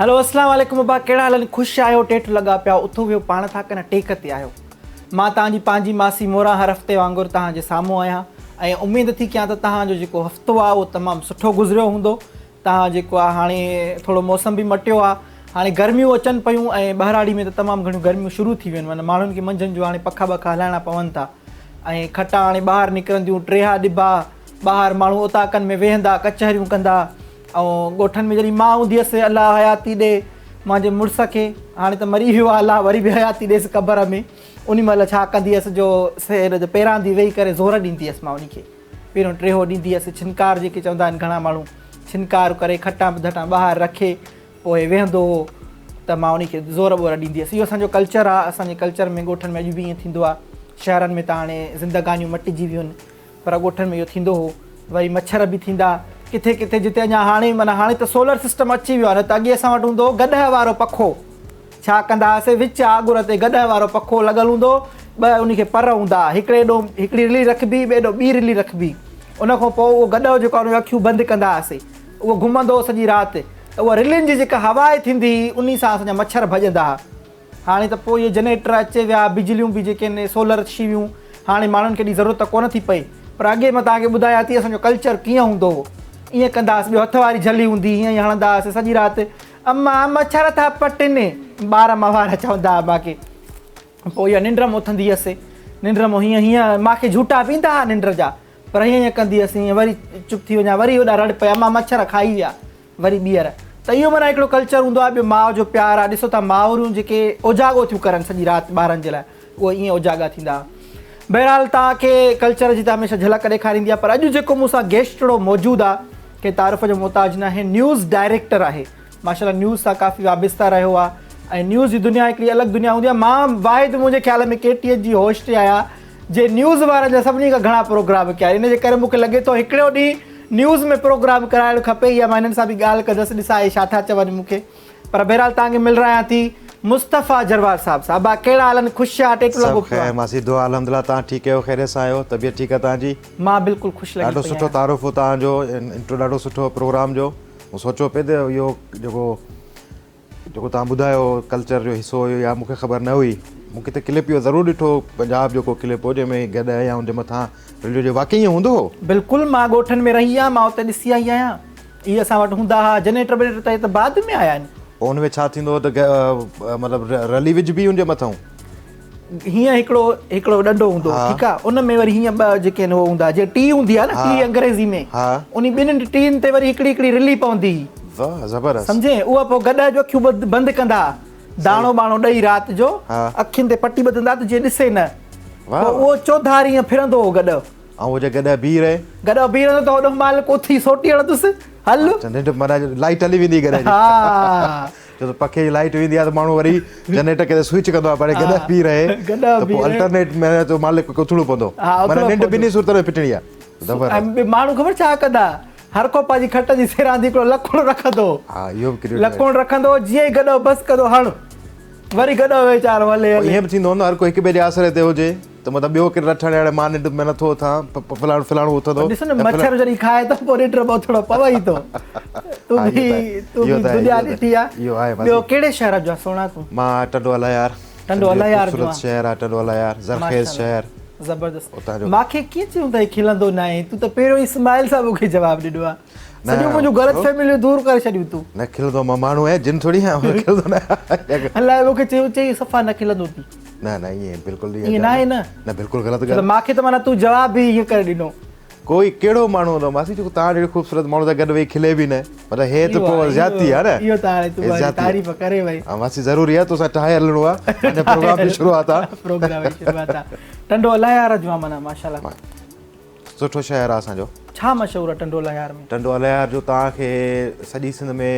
هلو اسلام عليڪم ابا ڪهڙا حال آهن خوش آهيو ٽيٽ لڳا پيا اٿو ويهو پاڻ ٿا ڪن ٽيڪ تي آهيو مان توهان جي پنهنجي ماسي موران هر هفتي وانگر توهان جي سامهون آهيان ۽ اميد ٿي ڪيان ته توهان جو جيڪو هفتو آهي اهو تمام سٺو گذريو هوندو توهان جيڪو آهي هاڻي ٿورو موسم به مٽيو آهي هاڻي گرميون اچن پيون ۽ ٻهراڙي ۾ ته تمام گهڻيون گرميون شروع ٿي ويون آهن ماڻهن کي منجهند جو هاڻي پکا بکا هلائڻا پون ٿا ۽ کٽا هاڻي ٻاهر نڪرنديون ٽيها ڏبا ٻاهر ماڻهو اوطاقن ۾ ويهندا ڪچهريون ڪندا ۽ ڳوٺن ۾ جڏهن مان هوندي هيس الله حياتي ڏي مانجي مڙس کي هاڻي ته مري ويو آهي الله وري به حياتي ڏيس قبر ۾ انهي مهل ڇا ڪندي هيس جو سير جو پيراندي ويهي ڪري زور ڏيندي هيس مان انهي کي پهريون ٽيهو ڏيندي هيس ڇنڪار جيڪي چوندا آهن گهڻا ماڻهو ڇنڪار ڪري کٽان ڌٽان ٻاهر رکي پوء ويهندو هو ته مان انهي کي زور ٻور ڏيندي هيس اهو اسان جو ڪلچر آهي اسان جي ڪلچر ۾ ڳوٺن ۾ اڄ به ائين ٿيندو آهي شهرن ۾ ته هاڻي زندگانيون مٽجي ويون آهن پر ڳوٺن ۾ اهو ٿيندو هو. وري مڇر به ٿيندا. ڪٿي ڪٿي جتي اڃا هاڻي معنيٰ هاڻي ته سولر سسٽم اچي ويو آهي نه ته اڳي اسان وٽ هوندو هو گڏهه وارو پکو. ڇا ڪندا هئاسي وچ آڳر تي گڏهه وارو پکو لڳل هوندو هو. ٻه انهي کي پر هوندا ها. هڪڙي ڏو هڪڙي رلي رکبي ٻئي ڏو ٻي رلي رکبي. ان کان پوء اهو گڏهه جيڪو آهي ان جون اکيون بند ڪندا هئاسي. اهو گهمندو هو سڄي رات ته اها رلين جي جيڪا هوا ٿيندي هئي انهي سان اسان جا مڇر ڀڄندا ها. هاڻي ته پوء اهي جنريٽر اچي ويا، بجليون به جيڪي آهن سولر ٿي ويون، هاڻي ماڻهن کي ايڏي ضرورت ڪونه ٿي پئي. پر اڳي مان توهان کي ٻڌايان ٿي اسان جو ڪلچر ڪيئن هوندو هو. ائين ڪندا هئاسين، ٻيو هٿ واري جهلي هوندي هئي، ائين هڻندا هئاسين سڄي رات، اما مڇر ٿا پٽن، ٻار موار چوندا هئا مان کي. پوء اها ننڊ مان اٿندي هيس، ننڊ مان هيئن هيئن مان کي جهوٽا به ايندا هئا ننڊ جا، پر هيئن هيئن ڪندي هيس، هيئن وري چپ ٿي وڃان، وري هوڏانهن رڙ پئي، اما مڇر کائي ويا. وري ٻيهر ته اهو معنيٰ هڪڙو ڪلچر هوندو آهي ٻيو ماء جو پيار آهي ڏسو ٿا مائرون جيڪي اوجاڳو ٿيون ڪرن سڄي رات ٻارن جي لاء اهي ائين اوجاڳا ٿيندا بهرحال توهان کي ڪلچر جي ته هميشه جهلڪ ڏيکاريندي آهي پر اڄ جيڪو مون سان گيسٽڙو موجود آهي ڪنهن تعارف جو محتاج ناهي نيوز ڊائريڪٽر آهي ماشاء الله نيوز سان ڪافي وابسته رهيو آهي ۽ نيوز جي دنيا هڪڙي الڳ دنيا هوندي آهي مان واحد منهنجي خيال ۾ ڪي ٽي اين جي هوسٽ آهيان جي نيوز وارن جا سڀني کان گهڻا پروگرام ڪيا ان جي ڪري مون کي لڳي ٿو هڪڙو ڏينهن نيوز ۾ پروگرام ڪرائڻ کپي يا مان هنن سان به ڳالهه ڪندس ڏسان اهي ڇا ٿا چون مون کي پر بهرحال توهان کي ملرايان ٿي مصطفيٰ جروار صاحب سان ابا ڪهڙا حال آهن خوش آ ٽيٽو لڳو سڀ خير ماسي دعا الحمدلله توهان ٺيڪ آهيو خيريت سان آهيو طبيعت ٺيڪ آهي توهان جي مان بلڪل خوش لڳي ڏاڍو پئي سٺو آهيان تعارف هو توهان جو انٽرو ڏاڍو سٺو پروگرام جو مون سوچيو پئي ته اهو جيڪو جيڪو توهان ٻڌايو ڪلچر جو حصو هيو يا مون کي خبر نه هئي مون ڪٿي ڪلپ اهو ضرور ڏٺو پنجاب جو ڪو ڪلپ هو جنهن ۾ گڏهه يا ان جي مٿان رليو جو واقعي ائين هوندو هو؟ بلڪل مان ڳوٺن ۾ رهي آهيان مان اتي ڏسي آئي آهيان اهي اسان وٽ هوندا هئا جنريٽر بنريٽر ته اهي ته بعد ۾ آيا آهن. پوء ان ۾ ڇا ٿيندو هو ته مطلب رلي وجهبي ان جي مٿئون؟ هيئن هڪڙو هڪڙو ڏنڊو هوندو هو ٺيڪ آ ان ۾ وري هيئن ٻه جيڪي آهن اهي هوندا جيئن ٽي هوندي آ نه ٽي انگريزي ۾ انهي ٻنهين ٽين تي وري هڪڙي هڪڙي رلي پوندي هئي واهه زبردست سمجهين اها پوء گڏهه جو اکيون بند ڪندا ها داڻو ٻاڻو ڏئي رات جو اکين تي پٽي ٻڌندا ته جيئن ڏسي نه پوء اهو چوڌاري ائين ڦرندو هو گڏهه. ۽ اهو جي گڏهه بيهي رهي. گڏهه بيهي رهندو ته هوڏانهن مالڪ اٿي سوٽي هڻندس هل. ننڊ معنيٰ لائيٽ هلي ويندي گڏهه جي. ها. ڇو ته پکي جي لائيٽ ويندي آهي ته ماڻهو وري جنريٽر کي سوئچ ڪندو آهي پر گڏهه بيهي رهي ته پوء الٽرنيٽ ۾ ته مالڪ کي اٿڻو پوندو. معنيٰ ننڊ ٻنهي صورتن ۾ ڦٽڻي آهي. زبردست. ۽ ماڻهو خبر ڇا ڪندا هر ڪو پنهنجي کٽ جي سيراندي هڪڙو لڪڻ رکندو. ها اهو به ڪريئيٽو لڪڻ رکندو جيئن ئي گڏهه بس ڪندو هڻ وري گڏهه ويچارو هلي هلي. ائين به ٿيندو هوندو هر ڪو هڪ ٻئي جي آسري تي هجي ته مطلب ٻيو ڪير رٺ هڻي هاڻي مان ننڊ ۾ نٿو اٿان فلاڻو فلاڻو اٿندو. ڏس نه مڇر جڏهن کائي ٿو پوء ننڊ مان اٿڻو پوي ئي ٿو. تون به تون به دنيا ڏٺي آ. ٻيو ڪهڙي شهر جو آ سهڻا تون؟ مان ٽنڊو الهيار. ٽنڊو الهيار جو آ. خوبصورت شهر آ ٽنڊو الهيار زرخيز شهر. زبردست ماکي ڪيئن چيون ته هي کلندو ناهي تون ته پهريون ئي اسمائل سان مونکي جواب ڏنو آ سڄيون منهنجون غلط فهميون دور ڪري ڇڏيون تون. نه کلندو مان ماڻهو آهيان جن ٿوري آهيان کلندو نه آهيان. الائي مونکي چيو چئي صفا نه کلندو ٿي. نه نه ائين بلڪل ائين ناهي نه. نه بلڪل غلط ڳالهه. ماکي ته معنيٰ تون جواب به ائين ڪري ڏنو. ڪوئي ڪهڙو ماڻهو هوندو ماسي جيڪو توهان جهڙي خوبصورت ماڻهو سان گڏ ويهي کلي به نه مطلب هي ته پوء زيادتي آهي نه. اهو ته هاڻي تون پنهنجي تعريف ڪري وئي. ها ماسي ضروري آهي توسان ٺاهي هلڻو آهي پنهنجي پروگرام جي شروعات آهي. پروگرام جي شروعات آهي. ٽنڊو الهيار جو آهي معنيٰ ماشاءالله. سٺو شهر آهي اسان جو. ڇا مشهور آهي ٽنڊو الهيار ۾؟ ٽنڊو الهيار جو توهان کي سڄي سنڌ ۾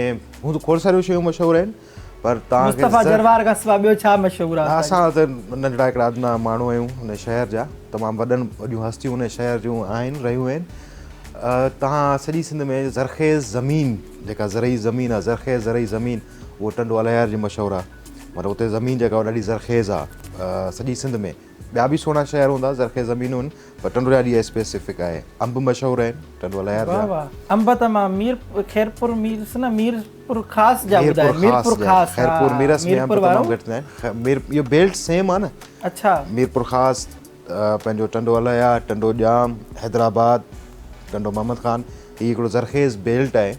هون ته کوڙ ساريون شيون مشهور آهن پر توهان کي مصطفيٰ جروار کان سواء ٻيو ڇا مشهور آهي؟ اسان ته ننڍڙا هڪڙا ادنيٰ ماڻهو آهيون هن شهر جا تمام وڏن وڏيون هستيون هن شهر جون آهن رهيون آهن توهان سڄي سنڌ ۾ زرخيز زمين جيڪا زرعي زمين آهي زرخيز زرعي زمين اهو ٽنڊو الهيار جي مشهور آهي مطلب اتي زمين جيڪا ڏاڍي زرخيز آهي سڄي سنڌ ۾ ٻيا به سهڻا شهر هوندا زرخيز زمينون آهن پر ٽنڊو الهيار اها اسپيسفڪ آهي انب مشهور آهن ٽنڊو الهيار جا. واه واه انب ته مان مير خيرپور ميرس نه ميرپور خاص جا ٻڌا آهن ميرپور خاص خيرپور ميرس ۾ انب تمام گهٽ ٿيندا آهن مير اهو بيلٽ سيم آهي نه. اڇا. ميرپور خاص پنهنجو ٽنڊو الهيار ٽنڊو ڄام حيدرآباد ٽنڊو محمد خان هي هڪڙو زرخيز بيلٽ آهي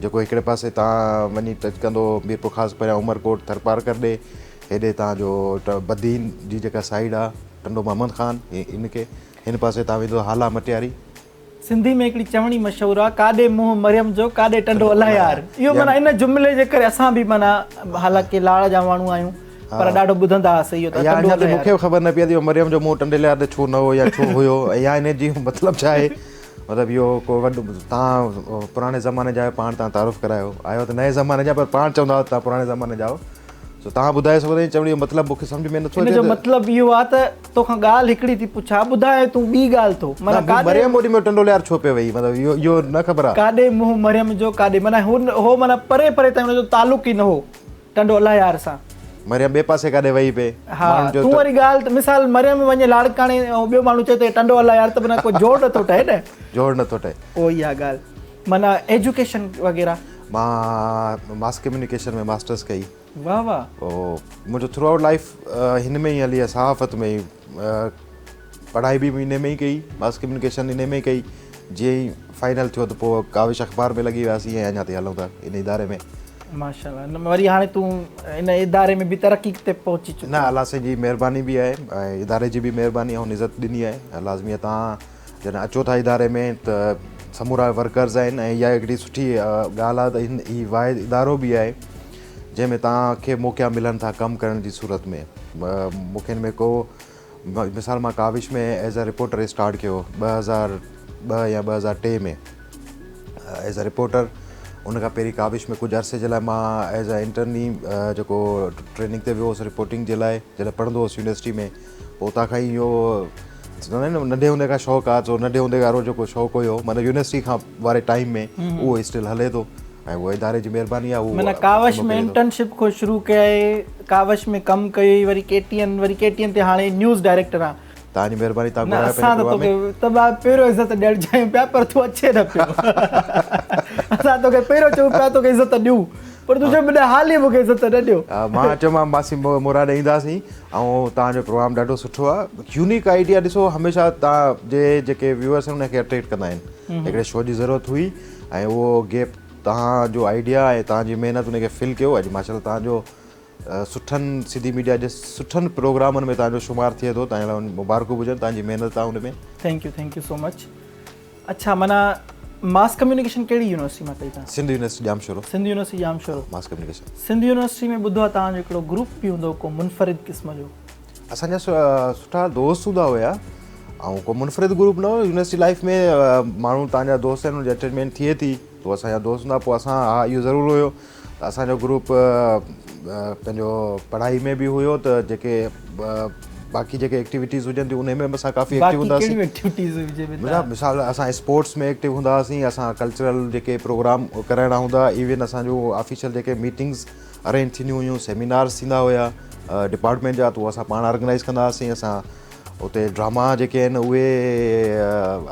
جيڪو هڪڙي پاسي تان وڃي ٽچ ڪندو ميرپورخاص پريان عمرڪوٽ ٿرپارڪر ڏي هيڏي تان جو بدين جي جيڪا سائيڊ آ ٽنڊو محمد خان ان کي هن پاسي تان ويندو هالا مٽياري. سنڌي ۾ هڪڙي چوڻي مشهور آ ڪاڏي منهن مريم جو ڪاڏي ٽنڊو الهيار اهو معنيٰ ان جملي جي ڪري اسان به معنيٰ حالانڪه لاڙ جا ماڻهو آهيون پر ڏاڍو ٻڌندا هئاسين اهو ته ٽنڊو الهيار. مون کي به خبر نه پئي ته اهو مريم جو منهن ٽنڊي الهيار ڏي ڇو نه هو يا ڇو هيو يا ان جي مطلب ڇا آهي. مطلب اهو ڪو وڏو توهان پراڻي زماني جا آهيو پاڻ توهان تعارف ڪرايو آهيو ته نئين زماني جا پر پاڻ چوندا هئا توهان پراڻي زماني جا آهيو سو توهان ٻڌائي سگهو ٿا ان چوڻي جو مطلب مون کي سمجهه ۾ نٿو اچي ان جو مطلب اهو آهي ته توکان ڳالهه هڪڙي ٿي پڇان ٻڌائين تون ٻي ڳالهه ٿو معنيٰ ڪاڏي مريم اوڏي مهل ٽنڊو ليار ڇو پئي وئي مطلب اهو اهو نه خبر آهي ڪاڏي منهن مريم جو ڪاڏي معنيٰ هو هو معنيٰ پري پري تائين ان جو تعلق ئي نه هو ٽنڊو الله يار سان. مريم ٻئي پاسي ڪاڏي وئي پئي. ها تون وري ڳالهه ته مثال مريم وڃي لاڙڪاڻي ۽ ٻيو ماڻهو چئي ته ٽنڊو الله يار ته معنيٰ ڪو جوڙ نٿو ٺهي نه. جوڙ نٿو ٺهي. پوء اها ڳالهه معنيٰ ايجوڪيشن وغيره. مان ماس ڪميونيڪيشن ۾ ماسٽرس ڪئي. واه واه. پوء منهنجو ٿرو آئوٽ لائيف هن ۾ ئي هلي آهي صحافت ۾ ئي. پڙهائي به انهي ۾ ئي ڪئي ماس ڪميونيڪيشن انهي ۾ ئي ڪئي جيئن ئي فائنل ٿيو ته پوء ڪاوش اخبار ۾ لڳي وياسين ۽ اڃا تائين هلون ٿا ان اداري ۾. ماشاءالله وري هاڻي تون ان اداري ۾ به ترقي تي پهچي چڪو نه الله سائين جي مهرباني به آهي ۽ اداري جي به مهرباني ۽ عزت ڏني آهي لازمي آهي توهان جڏهن اچو ٿا اداري ۾ ته سمورا ورڪرز آهن ۽ اها هڪڙي سٺي ڳالهه آهي ته هي واحد ادارو به آهي جنهن ۾ توهان کي موقعا ملن ٿا ڪم ڪرڻ جي صورت ۾ مون کي هن ۾ ڪو مثال مان ڪاوش ۾ ايز ا رپورٽر اسٽارٽ ڪيو 2002 يا 2003 ۾ ايز ا رپورٽر ان کان پهرين ڪاوش ۾ ڪجهه عرصي جي لاء مان ايز ا انٽرني جيڪو ٽريننگ تي ويو هوس رپورٽنگ جي لاء جڏهن پڙهندو هوس يونيورسٽي ۾ پوء اتان کان ئي اهو چوندا آهن نه ننڍي هوندي کان شوق آهي سو ننڍي هوندي وارو جيڪو شوق هيو معنيٰ يونيورسٽي کان واري ٽائيم ۾ اهو اسٽل هلي ٿو ۽ اهو اداري جي مهرباني آهي اهو معنيٰ ڪاوش ۾ انٽرنشپ کان شروع ڪيائي ڪاوش ۾ ڪم ڪيئي وري ڪي ٽي اين وري ڪي ٽي اين تي هاڻي نيوز ڊائريڪٽر آن. توهان جي مهرباني توهان گهرايو پنهنجي پروگرام ۾. نه اسان ته توکي تمام پهريون عزت ڏيڻ چاهيون پيا پر تون اچي نه پيو اسان توکي پهريون چئون پيا توکي عزت ڏيون پر تون چئين بنا حالي مونکي عزت نه ڏيو. مان چيو مان ماسي مراد اينداسين ۽ توهان جو پروگرام ڏاڍو سٺو آهي يونيڪ آئيڊيا ڏسو هميشه توهان جي جيڪي ويوئرس آهن انهن کي اٽريڪٽ ڪندا آهن هڪڙي شو جي ضرورت هئي ۽ اهو گيپ توهان جو آئيڊيا ۽ توهان جي محنت ان کي فل ڪيو اڄ ماشاء الله توهان جو سٺن سنڌي ميڊيا جي سٺن پروگرامن ۾ توهان جو شمار ٿئي ٿو توهان لاء مبارڪون هجن توهان جي محنت آهي ان ۾. Thank you thank you so much اڇا معنيٰ ماس ڪميونيڪيشن ڪهڙي يونيورسٽي مان ڪئي توهان؟ Sindh university Jamshoro. Sindh university Jamshoro. Mass communication. Sindh university ۾ ٻڌو آهي توهان جو هڪڙو گروپ به هوندو هو ڪو منفرد قسم جو. اسان جا سٺا دوست هوندا هيا ۽ ڪو منفرد گروپ نه هو يونيورسٽي لائيف ۾ ماڻهو توهان جا دوست آهن ان جي اٽيچمينٽ ٿئي ٿي پوء اسان جا دوست هوندا پوء اسان ها اهو ضرور هيو ته اسان جو گروپ پنهنجو پڙهائي ۾ به هيو ته جيڪي باقي جيڪي ايڪٽيوٽيز هجن ٿيون انهي ۾ به اسان ڪافي ايڪٽو هوندا هئاسين مثال اسان اسپورٽس ۾ ايڪٽو هوندا هئاسين اسان ڪلچرل جيڪي پروگرام ڪرائڻا هوندا ايون اسان جو آفيشل جيڪي ميٽنگز ارينج ٿينديون هيون سيمينارز ٿيندا هيا ڊپارٽمينٽ جا ته اسان پاڻ آرگنائز ڪندا هئاسين اسان اتي ڊراما جيڪي آهن اهي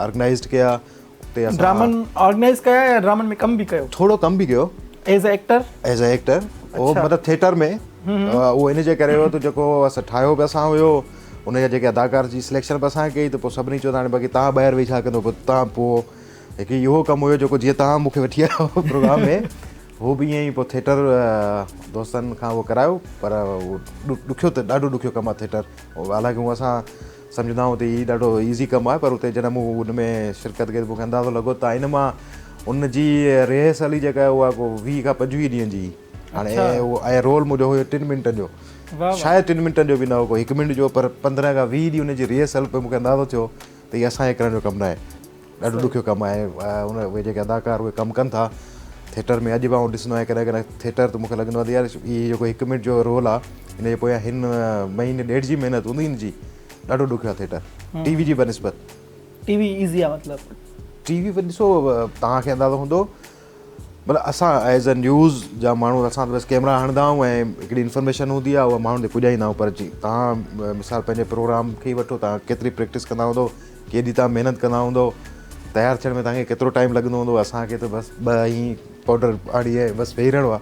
آرگنائزڊ ڪيا اتي اسان ڊرامن آرگنائز ڪيا يا ڊرامن ۾ ڪم به ڪيو؟ ٿورو ڪم به ڪيو. As a actor? As a actor اهو مطلب ٿيٽر ۾ اهو ان جي ڪري هيو ته جيڪو اسان ٺاهيو به اسان هيو ان جا جيڪي اداڪار جي سليڪشن به اسان ڪئي ته پوء سڀني چيو ته هاڻي باقي توهان ٻاهر ويهي ڇا ڪندو پوء توهان پوء هڪ اهو ڪم هيو جيڪو جيئن توهان مون کي وٺي آيو پروگرام ۾ هو به ائين ئي پوء ٿيٽر دوستن کان اهو ڪرايو پر اهو ڏکيو ته ڏاڍو ڏکيو ڪم آهي ٿيٽر حالانڪه هو اسان سمجهندا آهيون ته هي ڏاڍو ايزي ڪم آهي پر اتي جڏهن مون ان ۾ شرڪت ڪئي ته مون کي اندازو لڳو ته ان مان ان جي ريهرسل ئي جيڪا آهي اها ڪو 20 کان 25 ڏينهن جي هئي هاڻي ۽ رول منهنجو هيو ٽن منٽن جو شايد ٽن منٽن جو به نه هو ڪو هڪ منٽ جو پر 15 کان 20 ڏينهن ان جي ريهرسل پوء مون کي اندازو ٿيو ته هي اسان جي ڪرڻ جو ڪم نه آهي ڏاڍو ڏکيو ڪم آهي ان اهي جيڪي اداڪار اهي ڪم ڪن ٿا ٿيٽر ۾ اڄ به آئون ڏسندو آهيان ڪڏهن ڪڏهن ٿيٽر ته مونکي لڳندو آهي ته يار هي جيڪو هڪ منٽ جو رول آهي ان جي پويان هن مهيني ڏيڍ جي محنت هوندي هن جي ڏاڍو ڏکيو آهي ٿيٽر ٽي وي جي بنسبت. ٽي وي ايزي آهي مطلب. ٽي وي ڏسو توهان کي اندازو هوندو. مطلب اسان ايز اي نيوز جا ماڻهو اسان ته بس ڪيمرا هڻندا آهيون ۽ هڪڙي انفارميشن هوندي آهي اها ماڻهن تي پڄائيندا آهيون پر جي توهان مثال پنهنجي پروگرام کي ئي وٺو توهان ڪيتري پريڪٽس ڪندا هوندو ڪيڏي توهان محنت ڪندا هوندو تيار ٿيڻ ۾ توهان کي ڪيترو ٽائيم لڳندو هوندو اسان کي ته بس ٻه هي پائوڊر آڻي ۽ بس ويهي رهڻو آهي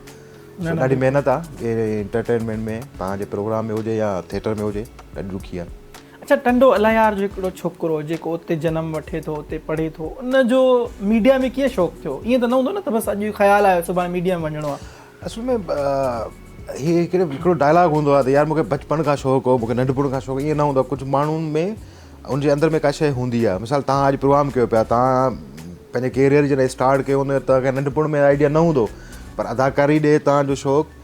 سو ڏاڍي محنت آهي انٽرٽينمينٽ ۾ توهان جي پروگرام ۾ هجي يا ٿيٽر ۾ هجي ڏاڍي ڏکي آهي. اڇا ٽنڊو الهيار جو هڪڙو ڇوڪرو جيڪو اتي جنم وٺي ٿو اتي پڙهي ٿو ان جو ميڊيا ۾ ڪيئن شوق ٿيو ائين ته نه هوندو نه ته بس اڄ خيال آيو سڀاڻي ميڊيا ۾ وڃڻو آهي. اصل ۾ هي هڪڙو هڪڙو ڊائلاگ هوندو آهي ته يار مونکي بچپن کان شوق هو مونکي ننڍپڻ کان شوق ائين نه هوندو آهي ڪجهه ماڻهن ۾ ان جي اندر ۾ ڪا شيء هوندي آهي مثال توهان اڄ پروگرام ڪيو پيا توهان پنهنجي ڪيريئر جڏهن اسٽارٽ ڪيو هوندو توهان کي ننڍپڻ ۾ آئيڊيا نه هوندو پر اداڪاري ڏي توهان جو شوق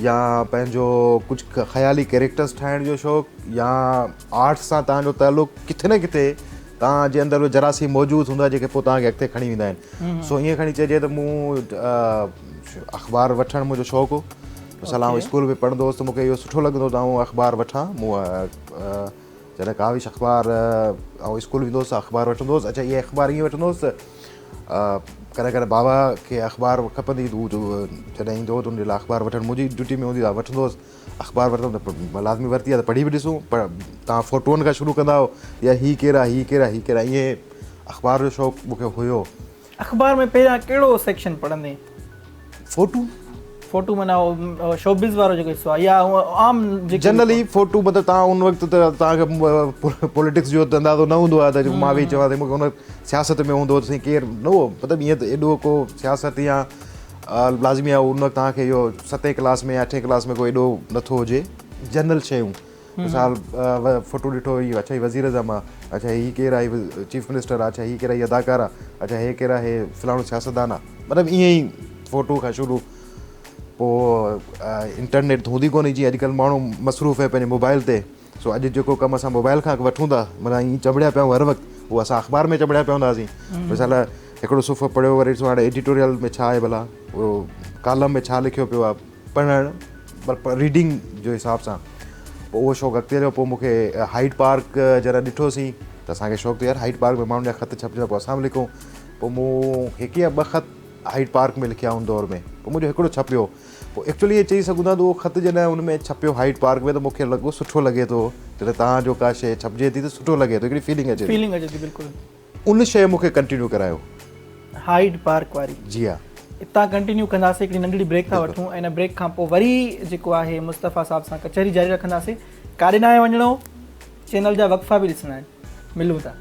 يا پنهنجو ڪجهه خيالي ڪيريڪٽرس ٺاهڻ جو شوق يا آرٽس سان توهان جو تعلق ڪٿي نه ڪٿي توهان جي اندر اهي جراثيم موجود هوندا جيڪي پوء توهان کي اڳتي کڻي ويندا آهن سو ائين کڻي چئجي ته مون اخبار وٺڻ منهنجو شوق هو مثال آئون اسڪول ۾ پڙهندو هوس ته مونکي اهو سٺو لڳندو ته آئون اخبار وٺان مون جڏهن ڪاوش اخبار آئون اسڪول ويندو هوس ته اخبار وٺندو هوس اڇا اها اخبار ائين وٺندو هوس ته ڪڏهن ڪڏهن بابا کي اخبار کپندي هئي ته هو جڏهن ايندو هو ته ان جي لاء اخبار وٺڻ منهنجي ڊيوٽي ۾ هوندي هئي وٺندو هوس اخبار وٺندو ته لازمي ورتي آهي ته پڙهي به ڏسون پر توهان فوٽوئن کان شروع ڪندا آهيو يا هي ڪير آهي هي ڪير آهي هي ڪير آهي ائين اخبار جو شوق مون کي هيو. اخبار ۾ پهريان ڪهڙو سيڪشن پڙهندين؟ فوٽو. فوٽو معنيٰ اهو شوبز وارو جيڪو حصو آهي يا عام جيڪي جنرلي فوٽو مطلب توهان ان وقت ته توهان کي پوليٽڪس جو ته اندازو نه هوندو آهي ته مان ويهي چوان ته مون کي ان وقت سياست ۾ هوندو هو ته سائين ڪير نه هو مطلب ائين ته ايڏو ڪو سياست يا لازمي آهي ان وقت توهان کي اهو ستين ڪلاس ۾ يا اٺين ڪلاس ۾ ڪو ايڏو نٿو هجي جنرل شيون مثال فوٽو ڏٺو هي اڇا هي وزير اعظم آ اڇا هي ڪير آ هي چيف منسٽر آ اڇا هي ڪير آ هي اداڪار آ اڇا هي ڪير آ هي فلاڻو سياستدان آ مطلب ائين ئي فوٽو کان شروع پوء انٽرنيٽ هوندي ڪونهي جيئن اڄڪلهه ماڻهو مصروف آهي پنهنجي موبائل تي سو اڄ جيڪو ڪم اسان موبائل کان وٺون ٿا معنيٰ ائين چنبڙيا پيا آهيون هر وقت اهو اسان اخبار ۾ چنبڙيا پيا هوندا هئاسين مثال هڪڙو صفحو پڙهيو وري ڏسو هاڻي ايڊيٽوريل ۾ ڇا آهي ڀلا اهو ڪالم ۾ ڇا لکيو پيو آهي پڙهڻ پر ريڊنگ جو حساب سان پوء اهو شوق اڳتي هليو پوء مون کي هائيڊ پارڪ جڏهن ڏٺوسين ته اسان کي شوق ٿيو يار هائيڊ پارڪ ۾ ماڻهن جا خط ڇپجن پوء اسان به لکون پوء مون هڪ يا ٻه خط هائيڊ پارڪ ۾ لکيا ان دور ۾ پوء منهنجو هڪڙو ڇپيو پوء ايڪچولي ائين چئي سگهون ٿا ته اهو خط جڏهن ان ۾ ڇپيو هائيڊ پارڪ ۾ ته مون کي لڳو سٺو لڳي ٿو جڏهن توهان جو ڪا شيء ڇپجي ٿي ته سٺو لڳي ٿو هڪڙي فيلنگ اچي ٿي فيلنگ اچي ٿي بلڪل ان شيء مون کي ڪنٽينيو ڪرايو. هائيڊ پارڪ واري. جي ها. اتان ڪنٽينيو ڪنداسين هڪڙي ننڍڙي بريڪ ٿا وٺون ۽ ان بريڪ کان پوء وري جيڪو آهي مصطفيٰ صاحب سان ڪچهري جاري رکنداسين ڪاڏي ناهي وڃڻو چينل جا وقفا به ڏسڻا آهن ملون ٿا.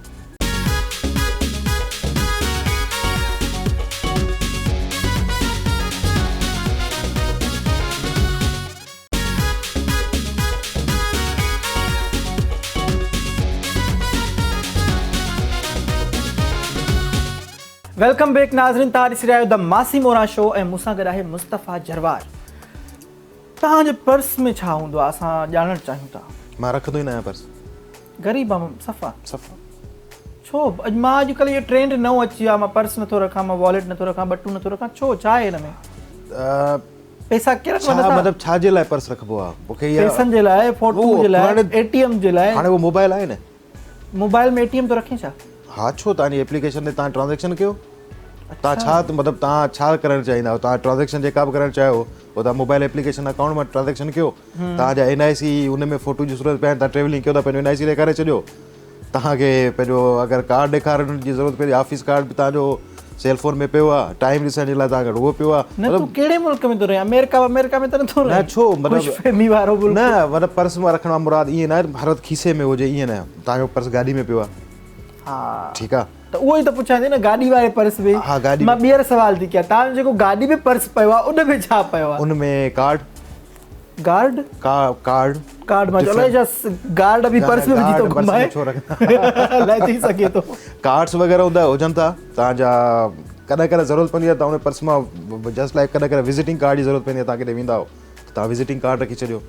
Welcome back ناظرين توهان ڏسي رهيا آهيو د ماسي موران شو ۽ مون سان گڏ آهي مصطفيٰ جروار توهان جي پرس ۾ ڇا هوندو آهي اسان ڄاڻڻ چاهيون ٿا. مان رکندو ئي نه آهيان پرس. غريب آهيان صفا. صفا. ڇو اڄ مان اڄ ڪلهه اهو ٽرينڊ نئون اچي ويو آهي مان پرس نٿو رکان مان واليٽ نٿو رکان ٻٽون نٿو رکان ڇو ڇا آهي هن ۾. پئسا ڪير رکندا ڇا مطلب ڇا جي لاء پرس رکبو آ مون کي اها پئسن جي لاء فوٽو جي لاء اي ٽي ايم جي لاء هاڻي اهو موبائل آهي نه موبائل ۾ اي ٽي ايم ٿو رکين ڇا ها ڇو توهان جي ايپليڪيشن تي توهان ٽرانزيڪشن ڪيو توهان ڇا مطلب توهان ڇا ڪرڻ چاهيندا آهيو توهان ٽرانزيڪشن جيڪا به ڪرڻ چاهيو اهو توهان موبائل ايپليڪيشن اڪائونٽ مان ٽرانزيڪشن ڪيو توهان جا اين آء سي ان ۾ فوٽو جي ضرورت پئي توهان ٽريولنگ ڪيو ٿا پنهنجو اين آء سي ڏيکاري ڇڏيو توهان کي پنهنجو اگر ڪارڊ ڏيکارڻ جي ضرورت پئي آفيس ڪارڊ به توهان جو سيل فون ۾ پيو آهي ٽائيم ڏسڻ جي لاء توهان کي اهو پيو آهي نه تون ڪهڙي ملڪ ۾ ٿو رهين آمريڪا آمريڪا ۾ ته نٿو رهين نه ڇو مطلب خوش فهمي وارو ملڪ نه مطلب پرس مان رکڻ مان مراد ائين نه آهي هر وقت کيسي ۾ هجي ائين نه توهان جو پرس گاڏي ۾ پيو آهي ها ٺيڪ آهي ته اهو ئي ته پڇان ٿي نه گاڏي واري پرس ۾ ها گاڏي مان ٻيهر سوال ٿي ڪيان توهان جو جيڪو گاڏي ۾ پرس پيو آهي ان ۾ ڇا پيو آهي ان ۾ ڪارڊ گارڊ ڪارڊ ڪارڊ مان الائي ڇا گارڊ به پرس ۾ وجهي ٿو گهمائي ڇو رکندا الائي ٿي سگهي ٿو ڪارڊس وغيره هوندا هجن ٿا توهان جا ڪڏهن ڪڏهن ضرورت پوندي آهي ته ان پرس مان جسٽ لائڪ ڪڏهن ڪڏهن وزيٽنگ ڪارڊ جي ضرورت پوندي آهي توهان ڪڏهن ويندا آهيو ته توهان وزيٽنگ ڪارڊ رکي ڇڏيو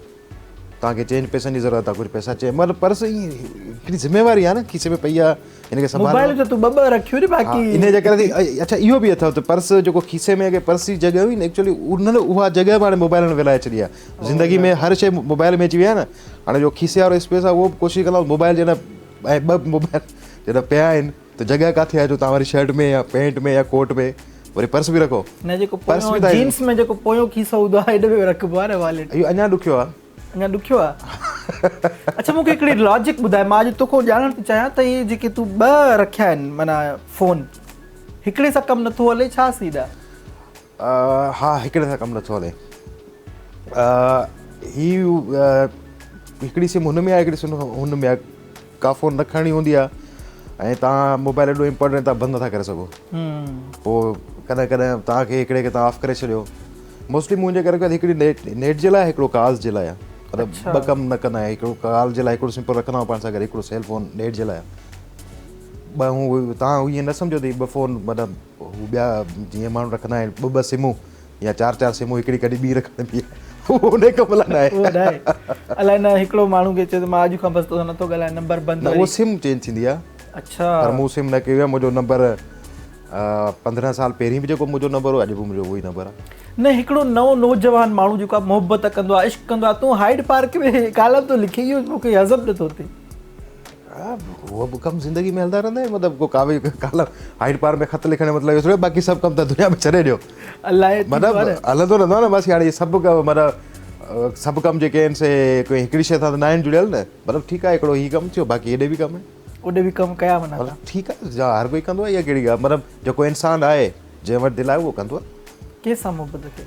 توهان کي چينج پئسن جي ضرورت آهي ڪجهه پئسا چينج مطلب پرس هڪڙي ذميواري آهي نه کيسي ۾ پئي آهي هن کي سنڀالڻو موبائل ته تون ٻه ٻه رکيون ني باقي انهي جي ڪري اڇا اهو به اٿو ته پرس جيڪو کيسي ۾ اڳي پرس جي جڳهه هئي نه ايڪچولي انهن اها جڳهه به هاڻي موبائلن ولائي ڇڏي آهي زندگي ۾ هر شيء موبائل ۾ اچي وئي آهي نه هاڻي جو کيسي وارو اسپيس آهي اهو به ڪوشش ڪندا موبائل جڏهن ۽ ٻه موبائل جڏهن پيا آهن ته جڳهه ڪاٿي آهي جو توهان وري شرٽ ۾ يا پينٽ ۾ يا ڪوٽ ۾ وري پرس به رکو. نه جيڪو پويون جينس ۾ جيڪو پويون کيسو هوندو آهي ان ۾ به رکبو آهي نه واليٽ. اهو اڃا ڏکيو آهي. اڃا ڏکيو آهي. اڇا مون کي هڪڙي لاجڪ ٻڌاء مان اڄ توکان ڄاڻڻ ٿو چاهيان ته اهي جيڪي تون ٻه رکيا آهن معنيٰ فون هڪڙي سان ڪم نٿو هلي ڇا سين آهي؟ ها هڪڙي سان ڪم نٿو هلي. هي هڪڙي سم هن ۾ آهي هڪڙي سم هن ۾ آهي. ڪا فون نه کڻڻي هوندي آهي ۽ توهان موبائل ايڏو امپورٽنٽ توهان بند نٿا ڪري سگهو پوء ڪڏهن ڪڏهن توهان کي هڪڙي کي توهان آف ڪري ڇڏيو موسٽلي منهنجي گهر ۾ هڪڙي نيٽ نيٽ جي لاء هڪڙو ڪالز جي لاء مطلب ٻه ڪم نه ڪندا آهيون هڪڙو ڪال جي لاء هڪڙو سمپل رکندا آهيون پاڻ سان گڏ هڪڙو سيل فون نيٽ جي لاء ٻه هو توهان ائين نه سمجهو ته ٻه فون مطلب هو ٻيا جيئن ماڻهو رکندا آهن ٻه ٻه سمون يا چار چار سمون هڪڙي ڪڍي ٻي رکڻ پئي اهو ان ڪم لاء ناهي. اهو ناهي. الائي نه هڪڙو ماڻهو کي چئي ته مان اڄ کان بس توسان نٿو ڳالهايان نمبر بند نه اهو سم چينج ٿيندي آهي. اڇا. پر مون سم نه ڪئي آهي منهنجو نمبر 15 سال پهرين به جيڪو منهنجو نمبر هو اڄ به منهنجو اهو ئي نمبر آهي. نه هڪڙو نئون نوجوان ماڻهو جيڪو آهي محبت ڪندو آهي عشق ڪندو آهي تون هائيڊ پارڪ ۾ ڪالم ٿو لکين اهو مون کي هضم نٿو ٿئي. اهو به ڪم زندگي ۾ هلندا رهندا آهن مطلب ڪو ڪاوي ڪالم هائيڊ پارڪ ۾ خط لکڻ جو مطلب اهو ٿوري باقي سڀ ڪم ته دنيا ۾ ڇڏي ڏيو. الائي مطلب هلندو رهندو آهي نه بس هاڻي سڀ مطلب سڀ ڪم جيڪي آهن سي ڪوئي هڪڙي شيء سان ته ناهن جڙيل نه مطلب ٺيڪ آهي هڪڙو هي ڪم ٿيو باقي هيڏي به ڪم آهي. اوڏي به ڪم ڪيا معنيٰ مطلب ٺيڪ آهي هر ڪوئي ڪندو آهي اها ڪهڙي ڳالهه مطلب جيڪو انسان آهي جنهن وٽ دل آهي اهو ڪندو آهي. ڪنهن سان محبت ڪئي؟